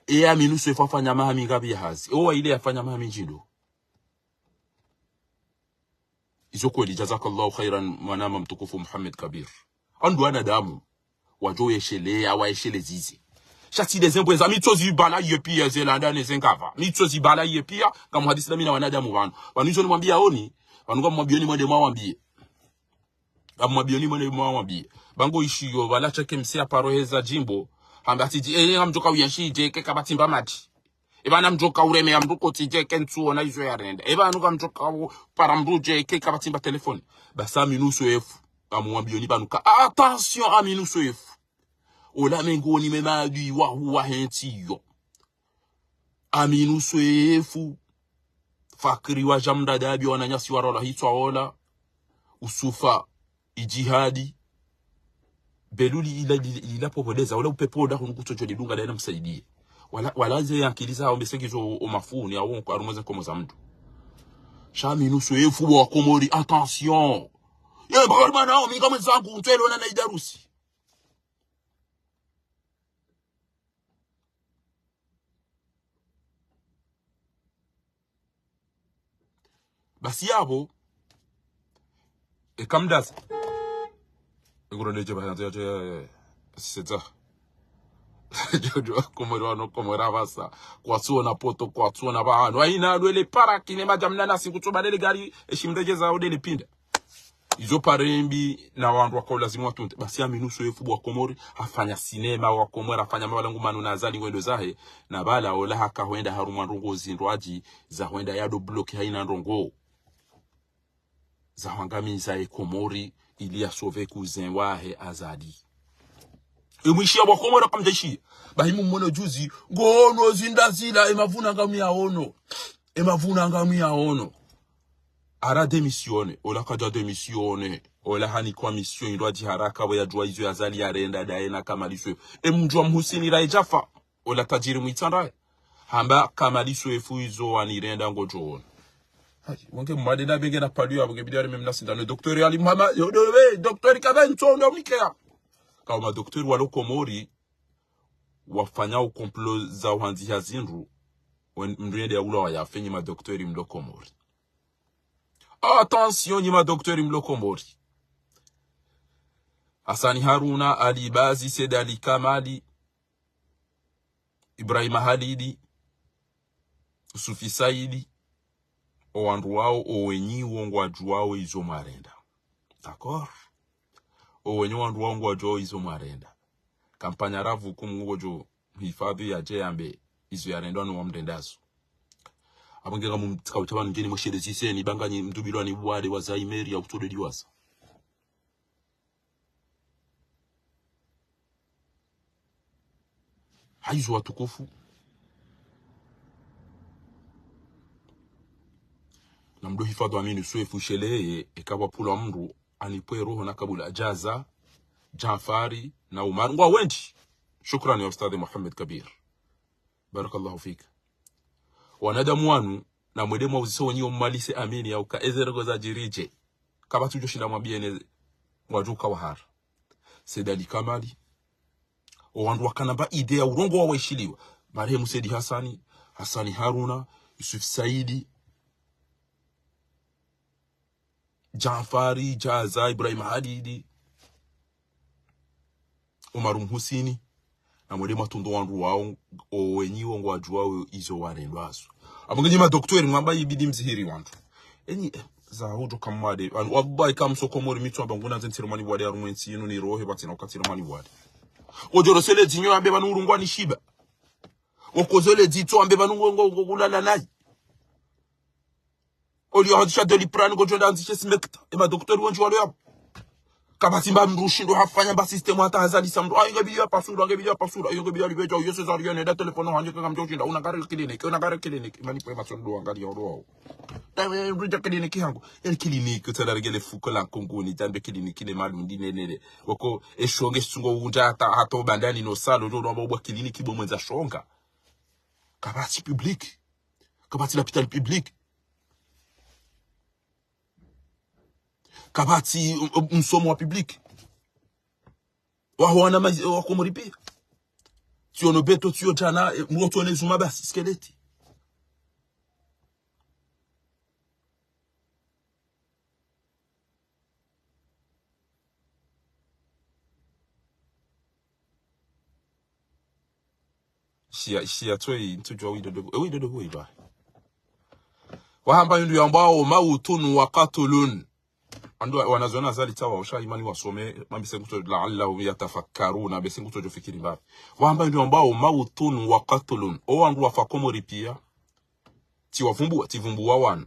E Aminu Swefu hafanya maha mingapvi ya hazi. E owa ile hafanya maha mindji ndo. Izo kweli, jazakallahu khairan, mwanama mtukufu Muhammad Kabir. Wandru wanadamu, wadjo yesheleya, wayeshelezize. Sha tsi de zembweza, mi tso zibala ye piya, ze landa ne ze ngapva. Mi tso zibala ye piya, ngamhadisi na mi na wanadamu pvanu. Pvanu izo nimwambiyaoni, pvanu ngamwambiyoni mwende mwawambiye. Ngamwambiyoni mwende mwawambiye. Ba ngo ishiyo, pvala sheke mse haparo heza djimbo, hamba ati dji, eh, ngamdjoka uyenshi dje, ke kapvatsi mba madji. Eba namdjoka uremeya mndru kotsi dje ke ntsuona izo yarenda. Eba nuka mdjoka u-, para mndru dje ke kapvatsi mba telefoni. Basi Aminu Swefu. Ngamwambiyoni pvanu ka. Attention Aminu Swefu. Ola mengoni mwe maadui wahuu wahe ntsi iyo. Aminu Swefu. Fakri wa Jamdadabi wananyasi warola hitswa ola. Usufa. Idjihadi. Beluli ila, ila, ila popodeza, wala upepo nda hunu kutsodjo lidunga daye na msaidie. Wala, wala ze yankili za ombe sekizo o mafuni, ya wonko, harumwa ze nkomo za mndru. Sha Aminu Swefu bo wa Komori, attention. Ye, bakari mwana, o minga mwenzangu, ntwele ona na idarusi. Basi yapvo, eka mdasi. Ekuro ndeche ba hanzo yache, siseza. Jojo, Komori wano, Komori apvasa. Kwatsuona poto, kwatsuona pvahanu. Haina lwele para kine madjamna nasi kutsoba lele gari, eshimdejeza odele pinda. Izo pare mbi na wandru waka ulazimu watunde. Basi Aminu Swefu bo wa Komori, hafanya sinema wa Komori, hafanya mabala ngumano na Azali ngwendo zahe, na pvala ola haka hwenda harumwa ndrongoo zindru adji, za hwenda yado bloki haina ndrongoo. Za hwangamiza e Komori, ili ya sauver cousin wahe Azali. E mwishiya bo wa Komori kamdjaishiya. Bahi mumwono juzi, ngono zinda zila, e mavuna ngamu yaono. E mavuna ngamu yaono. Ara démissionner, ola kadja démissionner, ola hanikwa mission indro adji haraka, bo yadjuwa izo ya Azali yarenda daye na Kamali Swefu. E mdjuwa Mhusini raye djafa, ola tajiri mwitsandraye. Hamba Kamali Swefu izo wanirenda ngodjoona. Hayi, wonge mwade na benge na palu ya, wonge bidari mimi na sindano. Docteur Ali Muhammad, yo, do, we, docteur kabe ntsondo mikeya. Kauma docteur walo Komori, wafanya u complot za uhandziha zindru, wen-, mndru yende ya ulawa ya fenyi ma docteur mlo Komori. Attention, nyi ma docteur mlo Komori. Hasani Haruna, Ali Bazi, Said Ali Kamali, Ibrahima Halidi, Sufi Saidi, o wandru wao, o wenyi wo ngwadjuwao izo mwarenda. D'accord? O wenyi wandru wao ngwadjuwao izo mwarenda. Kampanya ravu ku Mungu ngodjo mhifadhi yadje yambe izo yarendwa no wamrendazo. Apvo nge ngamumtsika uta pvanu ngeni mwesheleziseni, ba nganyi mdubilwa ni wade wa Zaimeri ya utodediwaza. Hayizo watukufu. Na mdo hifadhwi Aminu Swefu isheleye, eka pvwa pvulwa mndru, anipve roho na kabula Jaza, Jafari, na Umar. Ngwa wendji. Shukran ya Ustadh Mohamed Kabir. Barakallahu fika. Wanadamu wanu, na mwende mwauzise wenyi omumalise Amini ya uka eze ndrongo zadjiri dje. Kapvatsi udjo shinda mwambiyene ngwadjo uka wahara. Said Ali Kamali. Owandru wakana mba idée ya urongowa waishiliwa. Marehemu Said Hassani, Hassani Haruna, Yusuf Saidi, Jafari, Jaza, Ibrahim Hadidi, Omar Mhusini, na mwende mwatunde owandru wawo, owenyi wo ngwadjuwao izo warendwazo. Apvo ngenyi madoktera mwamba ibidi mzihiri wandru. Enyi, eh, za hudjo kamwade. Anu, wallahi kamso Komori mitso amba nguna nze ntsiremwa ni wade harumwa entsi inu nirohe pvatsina uka ntsiremwa ni wade. Odjoro sele dzinyo ambe pvanu urungwa ni shiba. Okozo le dzitso ambe pvanu ngo, ngo, ngo, kulala nayi. Oliyo handzisha Doliprane, ngodjo enda handzishe Smecta. Ema doktera wendji walo yapvo. Kapvatsi mba mndru ushindo hafanya mba système hata hazalisa mndru. Ayo ngebidi ya pasura, ngebidi ya pasura, ayo ngebidi ya libedja, uyo césarienne, enda téléphone hanje kaka mdjo ushinda. Una ngari clinique, una ngari clinique. Imani pwe matsondo wangari ya oro wao. Tawe, rudja clinique hangu. Eli clinique, utsala regele fuko la Kongoni, tambe clinique le Malindi nenele. Wako, eshonge sungo undja hata, hata obandani no salo, ndo wamba ubwa clinique bo mwendza shonga. Kapvatsi public. Kapvatsi lapitali public. Kapvatsi, um, um, msomo wa public. Waho wana mazi, wa Komori pia. Tsiyo no beto, tsiyo djana, eh, mwoto ne zuma basi, skeleti. Shiya, shiya tsoi, ntsudjuwa widodo, eh, widodo huwa iba. Wahamba yindru yambwao mautun wa katulun. Andu wa-, wanazioni Azali tsawa, usha imani wasome, mambi senguto la'allahum yatafakkaruna, be senguto djo fikiri mbapvi. Wahamba yindru yambwao mautun wa katulun. Owandru wafa Komori pia. Tsiwavumbuwa, tsivumbuwa wanu.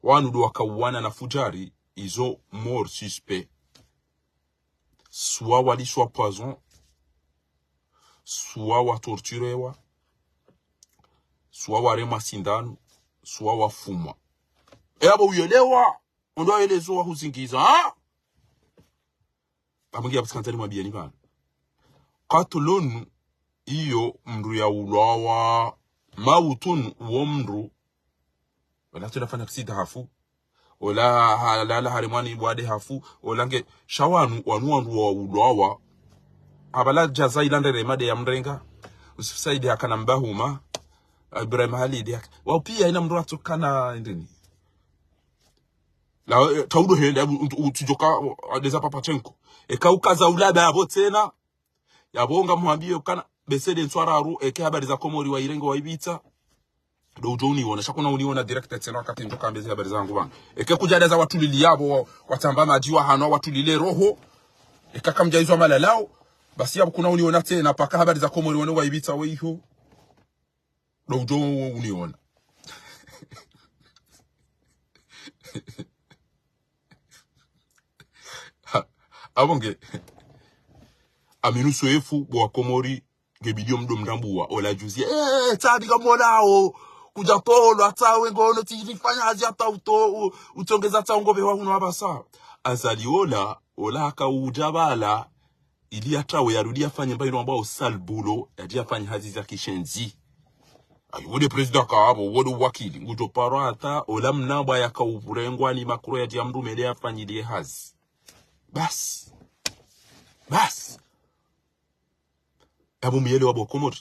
Wanu ndo wakauwana na fudjari, izo mort suspect. Soit walishwa poison, soit watorturewa, soit waremwa sindanu, soit wafumwa. E apvo uyelewa, ondo ayelezo wahuzingiza, ha? Apvo ngiya pvatsi kandzani mwambiyeni pvanu. Katulun iyo mndru yaulwawa, mautun uwo mndru, ola tsola fanya aksida hafu, ola halala haremwa ni wade hafu, ola nge, sha wanu, wanu wandru waulwawa, apvala Jaza ila nderema nde yamrenga, Yusuf Saidi hakana mbahuma, Ibrahim Halidi haka-, wao pia ina mndru atsokana ndini. La, eh, taudo hende, u-, u-, utsidjoka, eh, ndeza Papachenko. Eka ukaza ulaba apvo tsena. Yapvo ngamhwambiye ukana, bese nde ntswararu, eke habari za Komori wairenge waipvitsa. Ndo udjo uniona, sha kuna uniona direct tsena wakati ndjo kamba ezi habari zangu pvanu. Eke kudja ndeza watulili yapvo, wa-, watsamba madji wa hano, watulile roho. Eka kamdja izo malalao. Basi yapvo kuna uniona tsena, paka habari za Komori wanu waipvitsa weiho. Ndo udjo uniona. Ha, apvo nge. Aminu Swefu, bo wa Komori, nge bidio mdo mdambuwa, ola juzi. Eh, tsabi kamolao. Kudja tolwa, tsawe ngono, tsi rifanya hazi hata uto, u-, utsongeza tsawe ngopve wa hunu apvasa. Azali ola, ola haka udja pvala, ili yatrawe yarudi yafanye mba ino ambao sale boulot, yadi yafanye hazi za kishenzi. Ayi, wo nde président ka apvo, wo nde wakili, ngudjo parwa hata, ola mnambwa yaka upvurengwa ni makro yadi yamrume nde yafanyiliye hazi. Basi. Basi. Yapvo muyelewa bo wa Komori.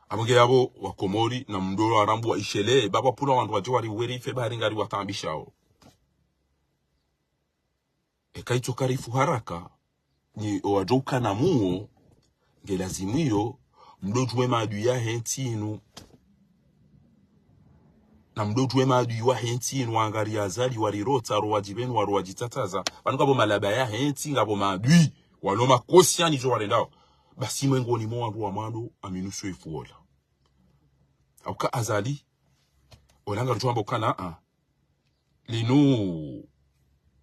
Apvo nge yapvo wa Komori, na mdo warambuwa ishele, ba pvwa pvula wandru wadje wari weri fe bahari ngari wataabishao. Eka itso karifu haraka, nyi owadjo ukana muo, nge lazimu iyo, mdo djuwe maadui yahe ntsi inu. Na mdo djuwe maadui wahe ntsi inu, wangari Azali, warirotsa, ro wadjipvenu, waro wadjitsatsaza. Pvanu ngapvo malaba yahe ntsi, ngapvo maadui, walo makosi yani djo warendao. Basi mwengoni mwa wandru wa mwando, Aminu Swefu ola. Hauka Azali, ola ngarudjo hamba ukana, a. Linu,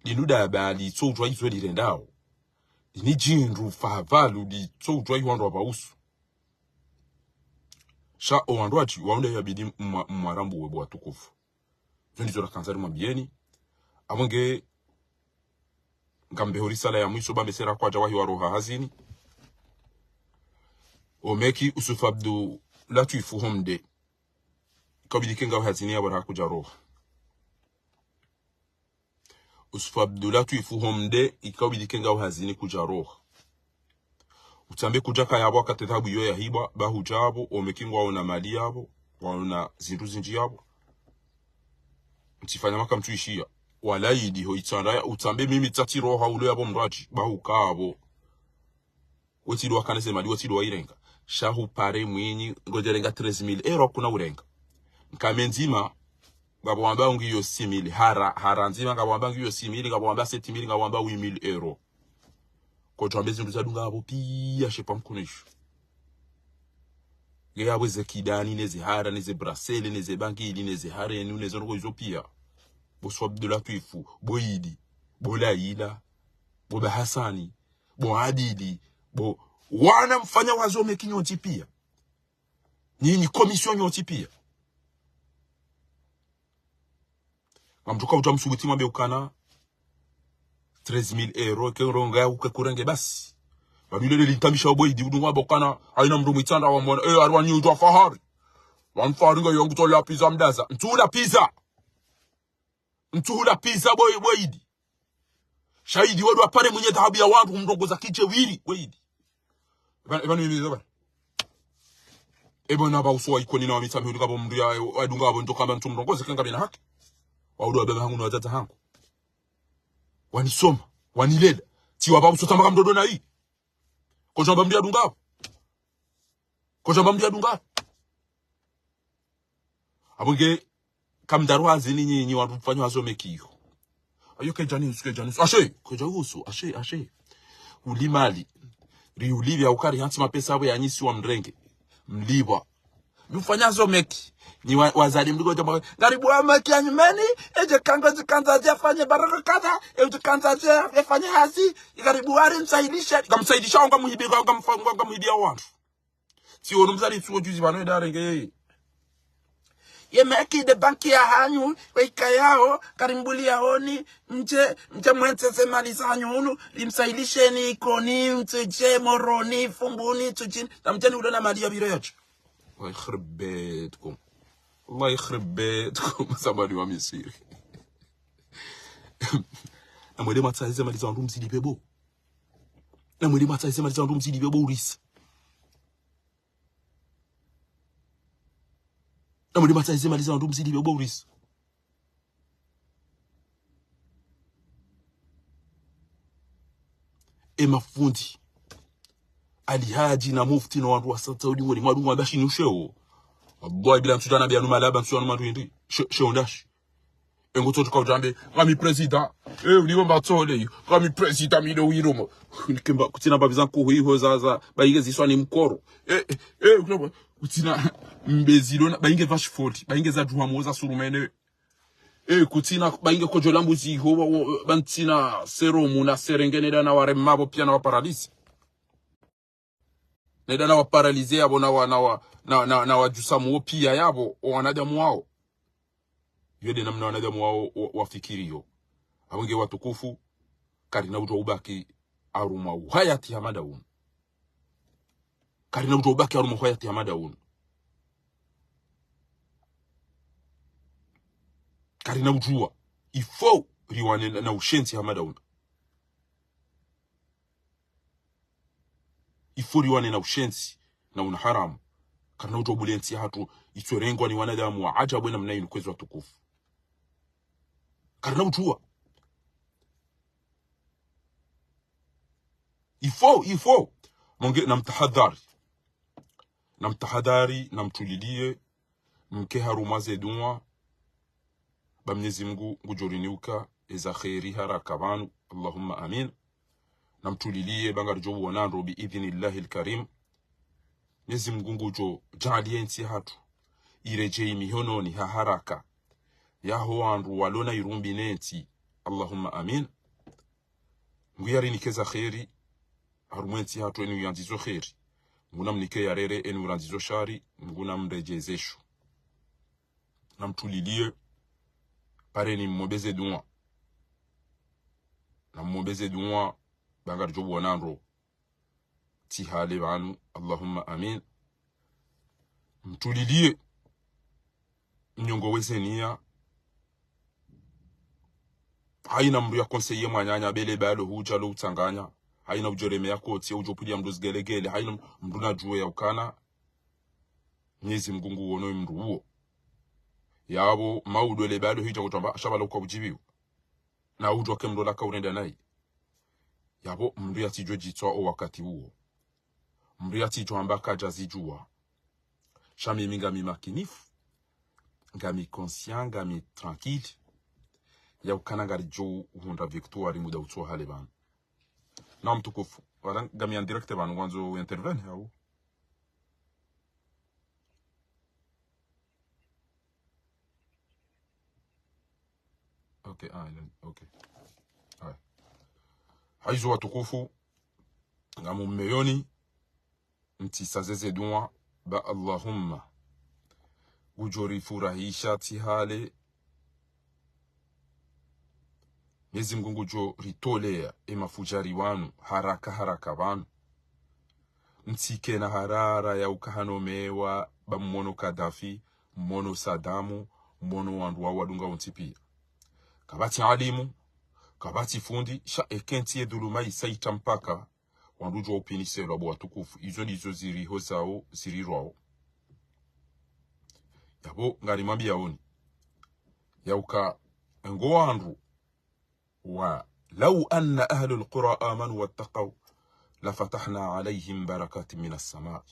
linu daba litso udjuwa izo lirendao. Linu djindru favalu litso udjuwa iwandru wapvausu. Sha owandru watsi, waunde yabidi mwa-, mwarambuwe bo watukufu. Zo ndizo rakandza rimwambiyeni. Apvo nge ngambeho risala ya mwiso ba mesera kwadja wahi waroha hazini. Omeki Yusuf Abdou Latwifu Homde. Ikabidi ke ngawe hazini yapvo raha kudja roha. Yusuf Abdou Latwifu Homde, ikabidi ke ngawe hazini kudja roha. Utsambe kudja kaya yapvo wakati dhahabu iyo yahibwa, ba hudja yapvo, omeki ngwaona mali yapvo, waona zindru zindji yapvo. Mtsifanya maka mtsuishiya. Wala idi ho itsandaya, utsambe mimi tsatsi roha ulo yapvo mndru watsi, ba huka yapvo. Wetsi ndo wakana ze mali, wetsi ndo wairenga. Sha hupare mwinyi, ngodjerenga treize mille euros kuna urenga. Nkame ndzima, ngapvo wamba ungiyo six mille, hara, hara ndzima, ngapvo wamba ungiyo six mille, ngapvo wamba sept mille, ngapvo wamba huit mille euros. Kodjo wambe zindru zadunga yapvo piya, shepa mkunishu. Nge yapvo ze kidani, ne ze hara, ne ze bracelet, ne ze bangili, ne ze harenu, ne zo ndroko izo piya. Bo Yusuf Abdou Latwifu, bo Idi, bo Laila, bo ba Hasani, bo Adili, bo wana mfanya hazi omeki nyontsi piya. Nyinyi commission nyontsi piya. Ngamdjo ka udja msubuti mwambe ukana treize mille euros, ke ronga ya uke kurenge basi. Pvanu ile lintamisha bo Idi, udunga bo ukana, haina mndru mwitsanda wa mwana, eh, harumwa nyi udjuwa fahari. Wanu fahari ngayo ngutolea pizza mdaza. Ntsu hula pizza. Ntsu hula pizza bo, bo Idi. Sha Idi wedu wapare mwinyi dhahabu ya wandru kumrongoza kidje wiri, bo Idi. Eba, eba ni mimi zaba. Eba na ba uso wa Ikoni na wa Mitsamihuli ngapvo mndru ya, wadunga yapvo ndo kamba ntsu mrongoze ke ngapvo na haki. Waudu wababa hangu na wadzadze hangu. Wanisoma, wanilela. Tsi wa ba uso tamba ka mdodo na yi. Kodjo wamba mndru yadunga yapvo. Kodjo wamba mndru yadunga yapvo. Apvo nge, kamdaru hazini nyinyi wandru mfanya hazi omeki iyo. Ayo kedja ni usu, kedja ni usu. Ashe, kedja usu, ashe, ashe. Uli mali. Ri uli pviya ukari hantsi mapesa yapvo ya nyisi wa mrenge. Mlipvwa. Mfanya hazi omeki. Nyi wa-, wazali mliko djamba. Ngaribuwa meki ya nyumeni, edje kango djikandza dje fanye baraka kadha, edje kandza dje fanye hazi, ngaribuwa ri msaidishe, ngamsaidisha, ngamhibi, ngamfa-, ngamhibiya wandru. Tsi wonu mzali tsuwo juzi pvanu eda arenge yeye. Ye meki de banki ya hanyu, we ikayao, karimbuli yaoni, mdje, mdje mwentse ze mali zanyu hunu, rimsaidisheni Ikoni, Mtsudje, Moroni, Fumbuni, Ntsudjini, na mdjeni ulo na mali ya pviro yatsu. الله يخرب بيتكم. الله يخرب بيتكم. Samadi wa Misiri. Na mwende mwatsahe ze mali za wandru mzilipve bo. Na mwende mwatsahe ze mali za wandru mzilipve bo urisi. Na mwende mwatsahe ze mali za wandru mzilipve bo urisi. E mafundi. Alihadji na mufti na wandru wa Saudi ngoni mwadunga wamba shini usheo. Wallahi bila ntsudja na biya numa laba ntsudja numa ndru hindri. She-, sheo ndashi. Engo tsoto kaudjambe, ngami président. Eh, uliwe mba tsole iyo. Ngami président mi ndo wiromo. Nikemba, kutsina mbapvi za nkuhu iho za, za, bainge ziswa ni mkoro. Eh, eh, eh, kuna, kutsina mbezi lona, bainge vashifoli, bainge za duhamo za surumene. Eh, kutsina, bainge kodjola mbuzi iho, wa, wa, bantsina seromu na serengene da na waremapvo piya na waparalisi. Neda na waparalize yapvo na wa, na wa, na, na, na wadjusa muwo piya yapvo, o wanadamu wao. Yo de namna wanadamu wao wa, wafikiriyo. Apvo nge watukufu, karina udjuwa ubaki harumwa uhayati hama nda unu. Karina udjuwa ubaki harumwa uhayati hama nda unu. Karina udjuwa. Il faut riwane na, na ushenzi hama nda unu. Il faut riwane na ushenzi, na unaharamu. Karina udjuwa ubule ntsi yahatru, itsorengwa ni wanadamu wa ajabu namna inu kwezi watukufu. Karina udjuwa. Il faut, il faut. Monge, namtahadhari. Namtahadhari, namtulilie, mke harumwa ze dunwa, ba Mnyezi Mngu ngudjo riniuka eza kheri haraka pvanu. Allahumma amin. Namtulilie, ba ngaridjo uona ndro bi idhnillahi lkarim. Mnyezi Mngu ngudjo djaaliye ntsi yahatru iredjei mihononi ha haraka yaho wandru walona irumbi ne ntsi. Allahumma amin. Mngu yarinike za kheri, harumwa entsi hatru eni uyandzizo kheri. Mngu namnike ya rere, eni urandzizo shari, Mngu namredjeze sho. Namtulilie, pareni mmombeze dua. Nammombeze dua, ba ngaridjo wona ndro. Tsi hale pvanu, Allahumma amin. Mtulilie, mnyongo weze niya. Haina mndru ya conseiller mwananya, bele balo hudja lo utsanganya. Haina udjo remeya kotsi, udjo pvilia mndru zigelegele. Haina mndru nadjuwe ya ukana Mnyezi Mngu nguwono mndru uwo. Yapvo maudo le balo hidja kutamba, sha pvala uka udjibiwa. Na udjuwa ke mndru laka urenda nayi. Yapvo mndru yatsidjo djitswa o wakati uwo. Mndru yatsidjo amba kadja zidjuwa. Sha mimi ngami makinifu, ngami conscient, ngami tranquille. Ya ukana ngaridjo uhundra victoire muda utso hale pvanu. Na mtukufu, wala ngami en direct pvanu, ngwandzo intervenir, hau? Ok, ah, il est, ok. Ouais. Haizo watukufu, ngamu mmeyoni, mtsisazeze dua, ba Allahumma. Ngudjo rifurahisha tsi hale, Mnyezi Mngu ngudjo ritolea e mafudjari wanu, haraka haraka pvanu. Mtsike na harara ya uka hano mewa, ba mmono Kadhafi, mmono Sadamu, mmono wandru wa wadunga ontsi pia. Kapvatsi alimu, kapvatsi fundi, sha eka entsi ye dhuluma isa itra mpaka, wandru djo upviniselwa bo watukufu. Izo ndizo zirihozao, zirirwao. Yapvo ngarimwambiyaoni. Ya uka, ngo wandru ولو أن أهل القرى آمنوا واتقوا لفتحنا عليهم بركات من السماء.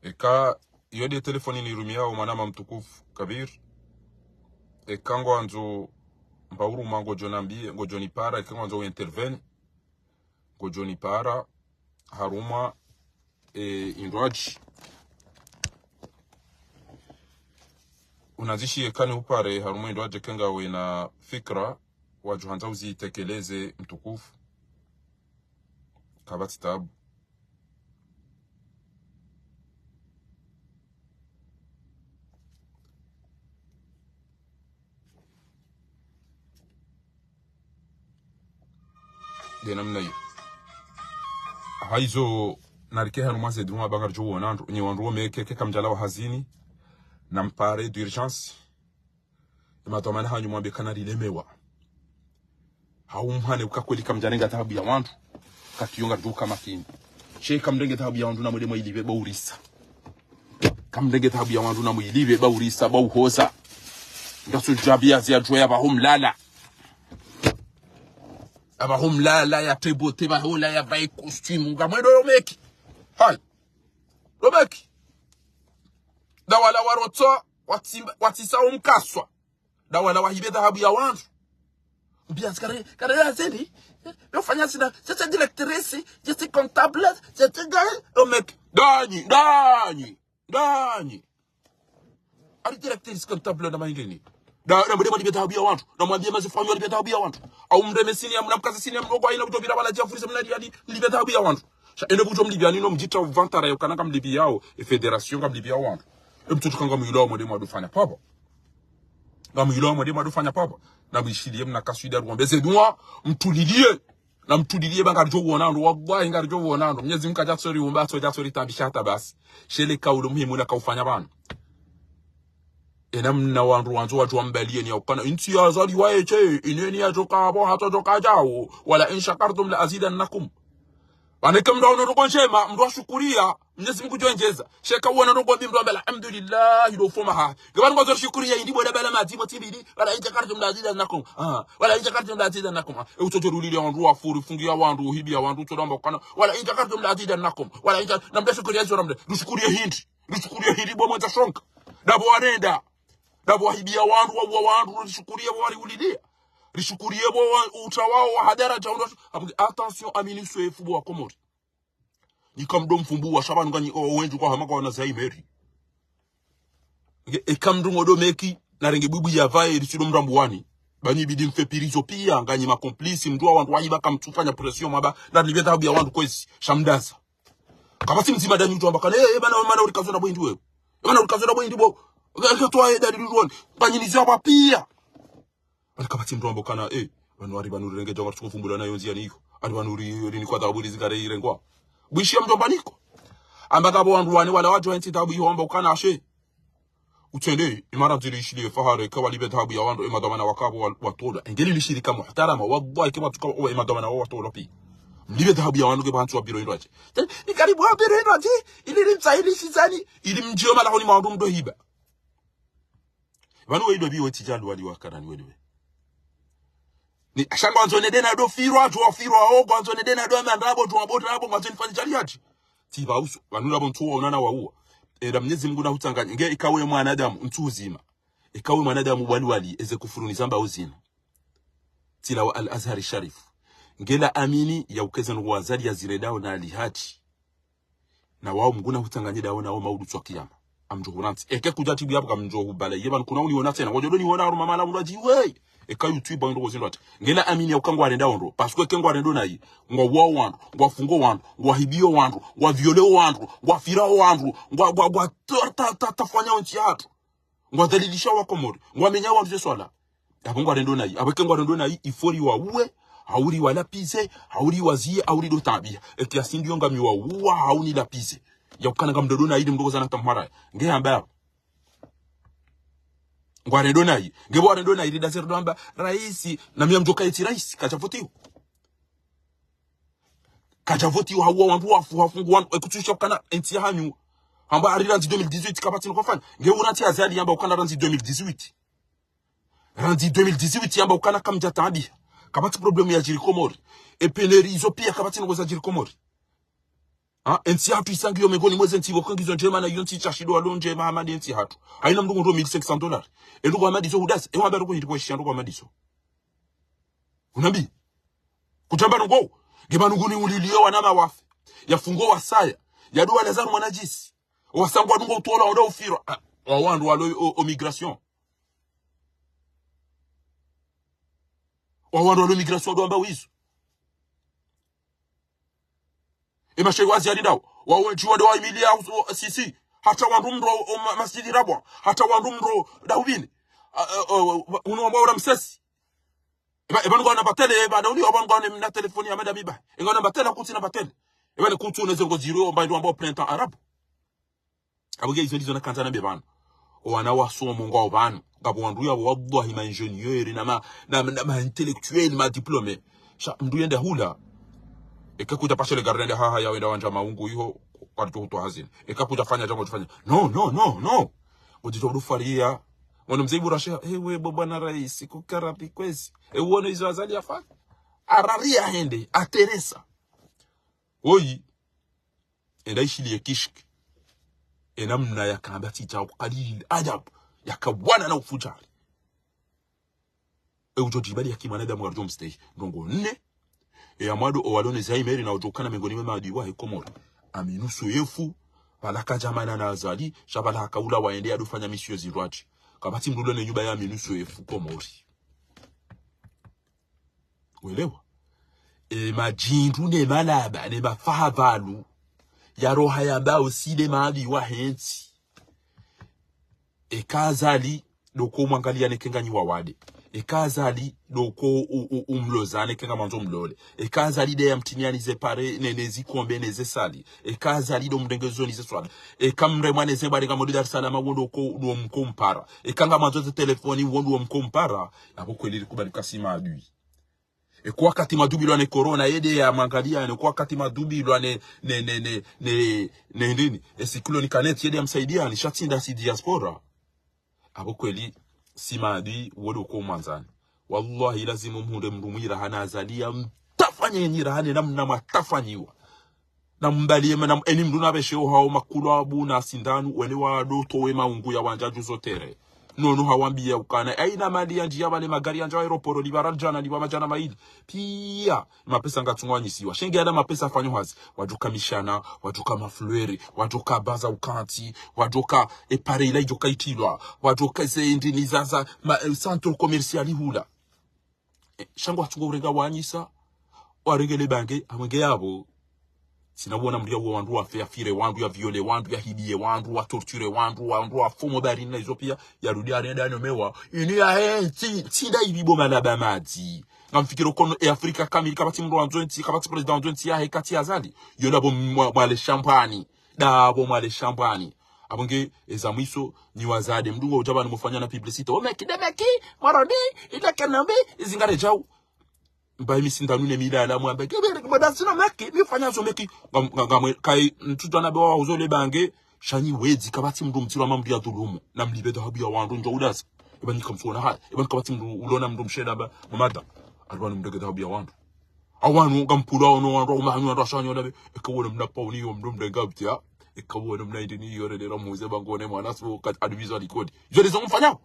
Eka, iyo nde telefoni nirumiyao mwanama mtukufu Kabir. Eka ngwandzo mba uruma ngodjo nambiye, ngodjo nipara, eka ngwandzo intervenir. Ngodjo nipara, harumwa, e, indrwadji. Unazishiye kani upare, harumwa indrwadji eka ngawe na fikra, wadjo handza uzitekeleze mtukufu. Kapvatsi tabu. Nde namna iyo. Haizo narike hanu mwaze duma ba ngaridjo wona ndro, nyi wandru wo meke, eka kamdjalawa hazini, nampare d'urgence. Ye madhwamana hanyu mwambe kana rilemewa. Hau mhane uka kweli kamdjarenga dhahabu ya wandru. Katiyo ngaridjo uka makini. She kamrenge dhahabu ya wandru namwende mwailipve ba urisa. Kamrenge dhahabu ya wandru namwilipve ba urisa, ba uhoza. Ngasudjabia ziyadjuwa ya pvaho mlala. Ya pvaho mlala, ya tebote pvaho la, ya pvahe costume. Ngamwendo yo meki. Hayi. Yo meki. Nda wala warotso, watsimba, watsisa omkaswa. Nda wala wahibe dhahabu ya wandru. Mbiya zikare, kare ya zeni. Yo fanya zina, je suis directrice, je suis comptable, je suis gars, yo meki. Ndanyi, ndanyi, ndanyi. Ari directrice comptable na maingeni. Nda, namwende mwalipve dhahabu ya wandru. Namwambie mazifanyo alipve dhahabu ya wandru. Au mreme sini ya, namkaze sini ya mdogo, haina kutopvira wala djafurise mnadi yadi, mlipve dhahabu ya wandru. Sha, ene kutso mlipve yani no mdjitra uvantara yo kana kamlipve yao, e fédération kamlipve yao wandru. E mtoto kanga mwilo mwende mwadufanya pvapvo. Ngamwilo mwende mwadufanya pvapvo. Namwishiliye mna kaswida ruwambe ze dua, mtulilie. Namtulilie ba ngaridjo wona ndro, wallahi ngaridjo wona ndro. Mnyezi Mngu kadja tsori umba, tso dja tsori tambisha hata basi. She le kaulu muhimu nakaufanya pvanu. Ena mna wandru wandzo wadjo wambalie ni ya ukana. Intsi ya zali wa eche, ineni ya djoka apvo, hata djoka djao. ولئن شكرتم لأزيدنكم. Pvanu eka mndru waono ndrongo ndjema, mndru washukuriya, Mnyezi Mngu ngudjo endjeza. She eka uona ndrongo mbi mndru wambe alhamdulillah, ilo ufoma ha. Nge pvanu ngwandzo rishukuriye, indi bwela bala madzi mo tsimbili, ولئن شكرتم لأزيدنكم. Ah, ولئن شكرتم لأزيدنكم. Ah, e utsodjo rulilia wandru wafu, rifungiya wandru, uhibiya wandru, utsodjo amba ukana. ولئن شكرتم لأزيدنكم. ولئن شك-, namdje shukuriya izo namdje. Rishukuriye hindri. Rishukuriye hindri bo mwendza shonga. Ndapvo warenda. Ndapvo wahibiya wandru, wauwa wandru, rishukuriye bo wariulilia. Rishukuriye bo wa-, utra wao wa hadara dja undro. Apvo nge attention, amini swefu bo wa Komori. Nyi kamdo mfumbuwa, sha pvanu nganyi o wendji kwa hama kwa wana Zaimeri. Nge, eka mndru ngodo meki, narenge bwibwi yapvaye, ili sido mrambuwani. Ba nyi bidi mfe pirizo piya, nganyi ma complices, mndru wa wandru wayiba kamtsufanya pression mwamba, na nipve dhahabu ya wandru kwezi, sha mdaza. Kapvatsi mdzima danyi udjo wamba kana, eh, eh, bana, bana, ulikazo na bwindi wewe. Eh, bana, ulikazo na bwindi bo. Nge, nge, towa, eh, dalili udjuwani. Nganyi nizo wapva piya. Bali kapvatsi mndru wamba kana, eh, pvanu ari pvanu rirenge djangwa tsuko fumbula na yonzi ya niyo. Ari pvanu ri, ri ni kwa dhahabu ri zikare irengwa. Bwishiya mdjomba niko. Amba kapvo wandru wane wala wadjo hentsi dhahabu iho wamba ukana ashe. Utsende, imara ndzili ishili ye fahari, ka walipve dhahabu ya wandru, e madhwamana wakapvo wa, watolwa. Engeli lishirika muhtarama, wallahi ke watsuka, o, e madhwamana wa watolwa pi. Mlipve dhahabu ya wandru ke pvantsu wa biro indwaje. Te, ni karibu wa biro indwaje, ili limsa ili shizani, ili mdjiyo malahoni mwa wandru mdo hiba. Pvanu we ido bi we tsi djali wali wa karani we diwe. Ni asha ngwandzo nende na do firwa, djo firwa, o, ngwandzo nende na do ama ndrabo, djo abo ndrabo, ngwandzo nifanye djali hadji. Tsi pva uso, pvanu lapvo ntsu wa unana wa uwa. Ela Mnyezi Mungu na hutsanganya, nge ikawe mwanadamu, ntsu uzima. Ikawe mwanadamu wali wali, eze kufuru ni zamba uzina. Tsi la wa Al-Azhari Sharif. Nge la amini ya ukeze no wazali ya zire dao na Ali Hadji. Na wao Mngu na hutsanganye dao na wao maudu tswa kiyama. Amdjo hurantsi. Eke kudja tibu yapvo kamdjo hubala. Ye pvanu kuna uniona tsena. Wadjo do niona haruma mala mndru adji we. Eka YouTube ndo kozindro ati. Nge la amini ya uka ngwarenda ondro. Parce que eke ngwarendo nayi. Ngwa wao wandru. Ngwa fungo wandru. Ngwa hibiyo wandru. Ngwa violeo wandru. Ngwa firao wandru. Ngwa, ngwa, ngwa ta, ta, ta, tafanya ontsi hatru. Ngwadhalilisha wa Komori. Ngwamenya wandru ze swala. Apvo ngwarendo nayi. Apvo eke ngwarendo nayi, il faut ri wa uwe, hau ri wa lapize, hau ri wa ziye, hau ri do tabiya. Eke ya sindi yo ngami wa uwa, hau ni lapize. Ya ukana ngamdo do nayi, ndo mdo kozana tamhara. Nge hamba. Ngwarendo nayi. Nge pvo warendo nayi, ri da zero do hamba, raisi, na mi ya mdjoka eti raisi, kadja votiwa. Kadja votiwa, hauwa wandru wafu, hafungu wandru, ekutsusha ukana entsi ya hanyu. Hamba ari randzi deux mille dix-huit, kapvatsi no kofanya. Nge urantsi Azali yamba ukana randzi deux mille dix-huit. Randzi deux mille dix-huit yamba ukana kamdja tabiya. Kapvatsi problème ya djiri Komori. E pénurie izo piya kapvatsi no koza djiri Komori. Ha, entsi hatru isangiyo mengoni mweze ntsi pvoko ngizo ndjema na iyo ntsi tsashindo walo ndjema hama ne entsi hatru. Haina mndru ngondro mille cinq cents dollars. E ndro kwa madiso hudasa. E wamba ndro hindri kwa ishiya ndro kwa madiso. Unambi. Kutamba nungo. Nge pvanu nguni uliliyo wana mawafe. Ya fungo wasaya. Ya duwa Lazaro mwanajisi. Wasangwa nungo utola wado ufirwa. Ah, wa wandru walo o, o migration. Wa wandru walo migration wado wamba wizo. E mashehi wa Azali ndao. Wa wendji wado wa imiliya uso, sisi. Hata wandru mndro o ma, masjidi rabwa. Hata wandru mndro daubini. Ah, eh, eh, uno wamba ura msesi. Eba, eba nungo na batele, eba dauni, eba nungo na telefoni ya madame iba. Engo na batele, kutsi na batele. Eba ne kutsi uneze ngo ziro, mba ndo wamba printemps arabe. Apvo nge izo ndizo nakandza nambe pvanu. O wana wasomo ngwao pvanu. Ngapvo wandru ya wallahi ma ingénieurs, na ma, na, na ma intellectuels, ma diplômés. Sha, mndru yende hula. Eke kudja pashe le gari nende haha ya wenda wandja maungu iho, kwa rito hutwa hazini. Eke kudja fanya django tufanya. No, no, no, no. Kudja twa mdru fariya. Mwana mze iburashe, ewe bo bwana raisi, kukarabi kwezi. E uono izo Azali yafanya. Arariya hende, ateresa. Oyi. Enda ishiliye kishki. Ena mna ya kamba tsi djao kalil adab. Ya kawana na ufudjari. E udjo djibali ya kimwanadamu ngardjo mstehi. Ndrongo nne. E ya mwando o walo ne Zaimeri na udjo kana mengoni mwe maadui wahe Komori. Aminu Swefu, pvala kadjamana na Azali, sha pvala hakaula waende yadofanya misiyo zindrwadji. Kapvatsi mndru ulo ne nyumba ya Aminu Swefu Komori. Welewa? E madjindru ne malaba, ne mafaha pvalu. Ya roha yamba usile maadui wahe ntsi. Eka Azali, doko umwangaliya neke nganyi wawade. Eka Azali, doko u, u, umloza neke ngamwandzo mlole. Eka Azali de ya mtiniya nize pare, ne, ne zikombe, ne ze sali. Eka Azali do mrenge zo nize swala. Eka mremwa ne ze mbwade ngamwendo Dar es Salaam, wo doko, do mko mpara. Eka ngamwandzo ze telefoni, wo do mko mpara. Apvo kweli rikubali kasi maadui. Eka wakati madubilwa ne corona, yede ya mwangaliya, ne eka wakati madubilwa ne, ne, ne, ne, ne, ne, nini? E cyclone Kenneth, yede ya msaidiya, ni sha tsi nda si diaspora. Apvo kweli, si maadui, wo doko mwandzani. Wallahi, lazimu mhundre mndru mwiraha na Azali ya mtafanye nyiraha ne namna mwatafanyiwa. Na mbali yema, na eni mndru na beshe ohao makulo abu na sindanu, wene wado towe maungu ya wandja juzo tere. Nono hawambiya ukana, haina mali yandjiya pvale, magari yandjiya aéroport, lipvara djana, lipva madjana mayili. Piya, mapesa ngatsungwanyisiwa. Sha nge yala mapesa yafanyo hazi. Wadjoka mishana, wadjoka mafleur, wadjoka baza ukantsi, wadjoka eparela idjoka itilwa, wadjoka ze ndini zaza, ma, eh, centre commercial hula. Eh, sha ngo watsungo urenga wanyisa, warenge le bange, amwenge yapvo. Tsina wona mndru yauwe wandru, wafe, yafire wandru, yaviole wandru, yahibiye wandru, watorture wandru, wandru wafumo baharini na izo piya, yarudi arenda anomewa. Inu yahe, tsi, tsi nda ivi bo malaba madzi. Ngamfikiri kono e Afrika kamili, kapvatsi mndru wandzo entsi, kapvatsi président wandzo entsi yahe katsi Azali. Yo ndapvo mwa, mwale shambwani. Ndapvo mwale shambwani. Apvo nge, eza mwiso, ni wazade. Mndru ngo udja pvanu mufanya na publicité. O meki, nde meki, mwarodi, ile kenombi, izingare djau. Mbayi mi sindanu ne milala mwambe, kebele, kebele, sina meki, mi ufanya zo meki. Ngam-, ngam-, ngamwe, kayi, mtsudjana be wauzo le bange, sha nyi wedzi, kapvatsi mndru mtsilwa mamri ya dhulumu. Na mlibe dhahabu ya wandru, ndjo udasa. Eba nyi kamtsuona haya. Eba nyi kapvatsi mndru, ulona mndru msheda ba, mamada. Aribanu mrenge dhahabu ya wandru. Awanu, ngampulwa ono wandru, umahanyu wandru, ashanyo ndabe. Eka wona mna pauni yo mndru mrenga mtia. Eka wona mna indini yo rele ra muze bangone mwana so kat advisory code. Izo ndizo mfanyao.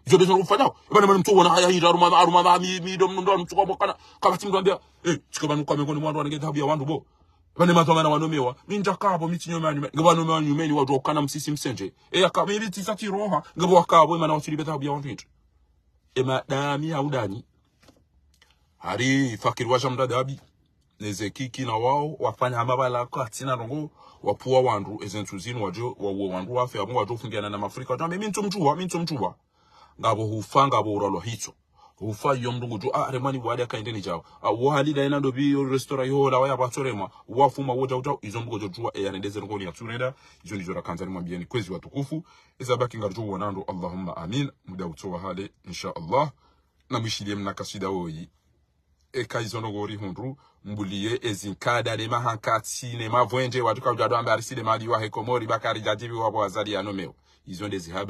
Izo ndizo mfanyao. Eba na mwana mtsuona haya hindra, aruma, aruma, mi, mi, ndo, ndo, mtsuka mwakana. Kapvatsi mndru ambia, eh, tsike pvanu kwa mengoni mwa wandru wanenge dhahabu ya wandru bo. Pvane matwa mana wanomewa, mi ndjaka pvo, mi tsi nyuma nyuma, nge wanomewa nyumeni wadjo kana msisi msendje. E yaka, mi biti sa tiroha, nge pvo waka pvo, imana watsuli be dhahabu ya wandru hindri. E madami ya udani. Hari fakiri wa shamda dhahabu. Neze kiki na wao, wafanya hama pvala katsina ndrongo, wapvuwa wandru, eze ntsu zinu wadjo, wauwe wandru wafe, apvo wadjo ufungiana na mafrika, wadjo, mi ntsu mtsuwa, mi ntsu mtsuwa. Ngapvo hufa, ngapvo uralwa hitswa. Hufa iyo mndru ngudjo, ah, remani wadi akaende ni djao. Ah, wo hali la ina ndo bi yo restaurant yo la waya pvatso remwa. Wafuma wo djao djao, izo mndru ngudjo djuwa, e yarendeze rongoni yatsurenda, izo ndizo rakandza nimwambiyeni kwezi watukufu. Eza baki ngaridjo wona ndo, Allahumma amin, muda utso wa hale, insha Allah. Na mwishiliye mna kaswida woyi. Eka izo ndrongo ri hundru, mbuliye ezi nkada ne mahankatsi ne mavwendje, wandru kaudja ndo amba arisi le mali wahe Komori, bakari djadjibi wapvo Azali yanomewa. Izo ndezi habari.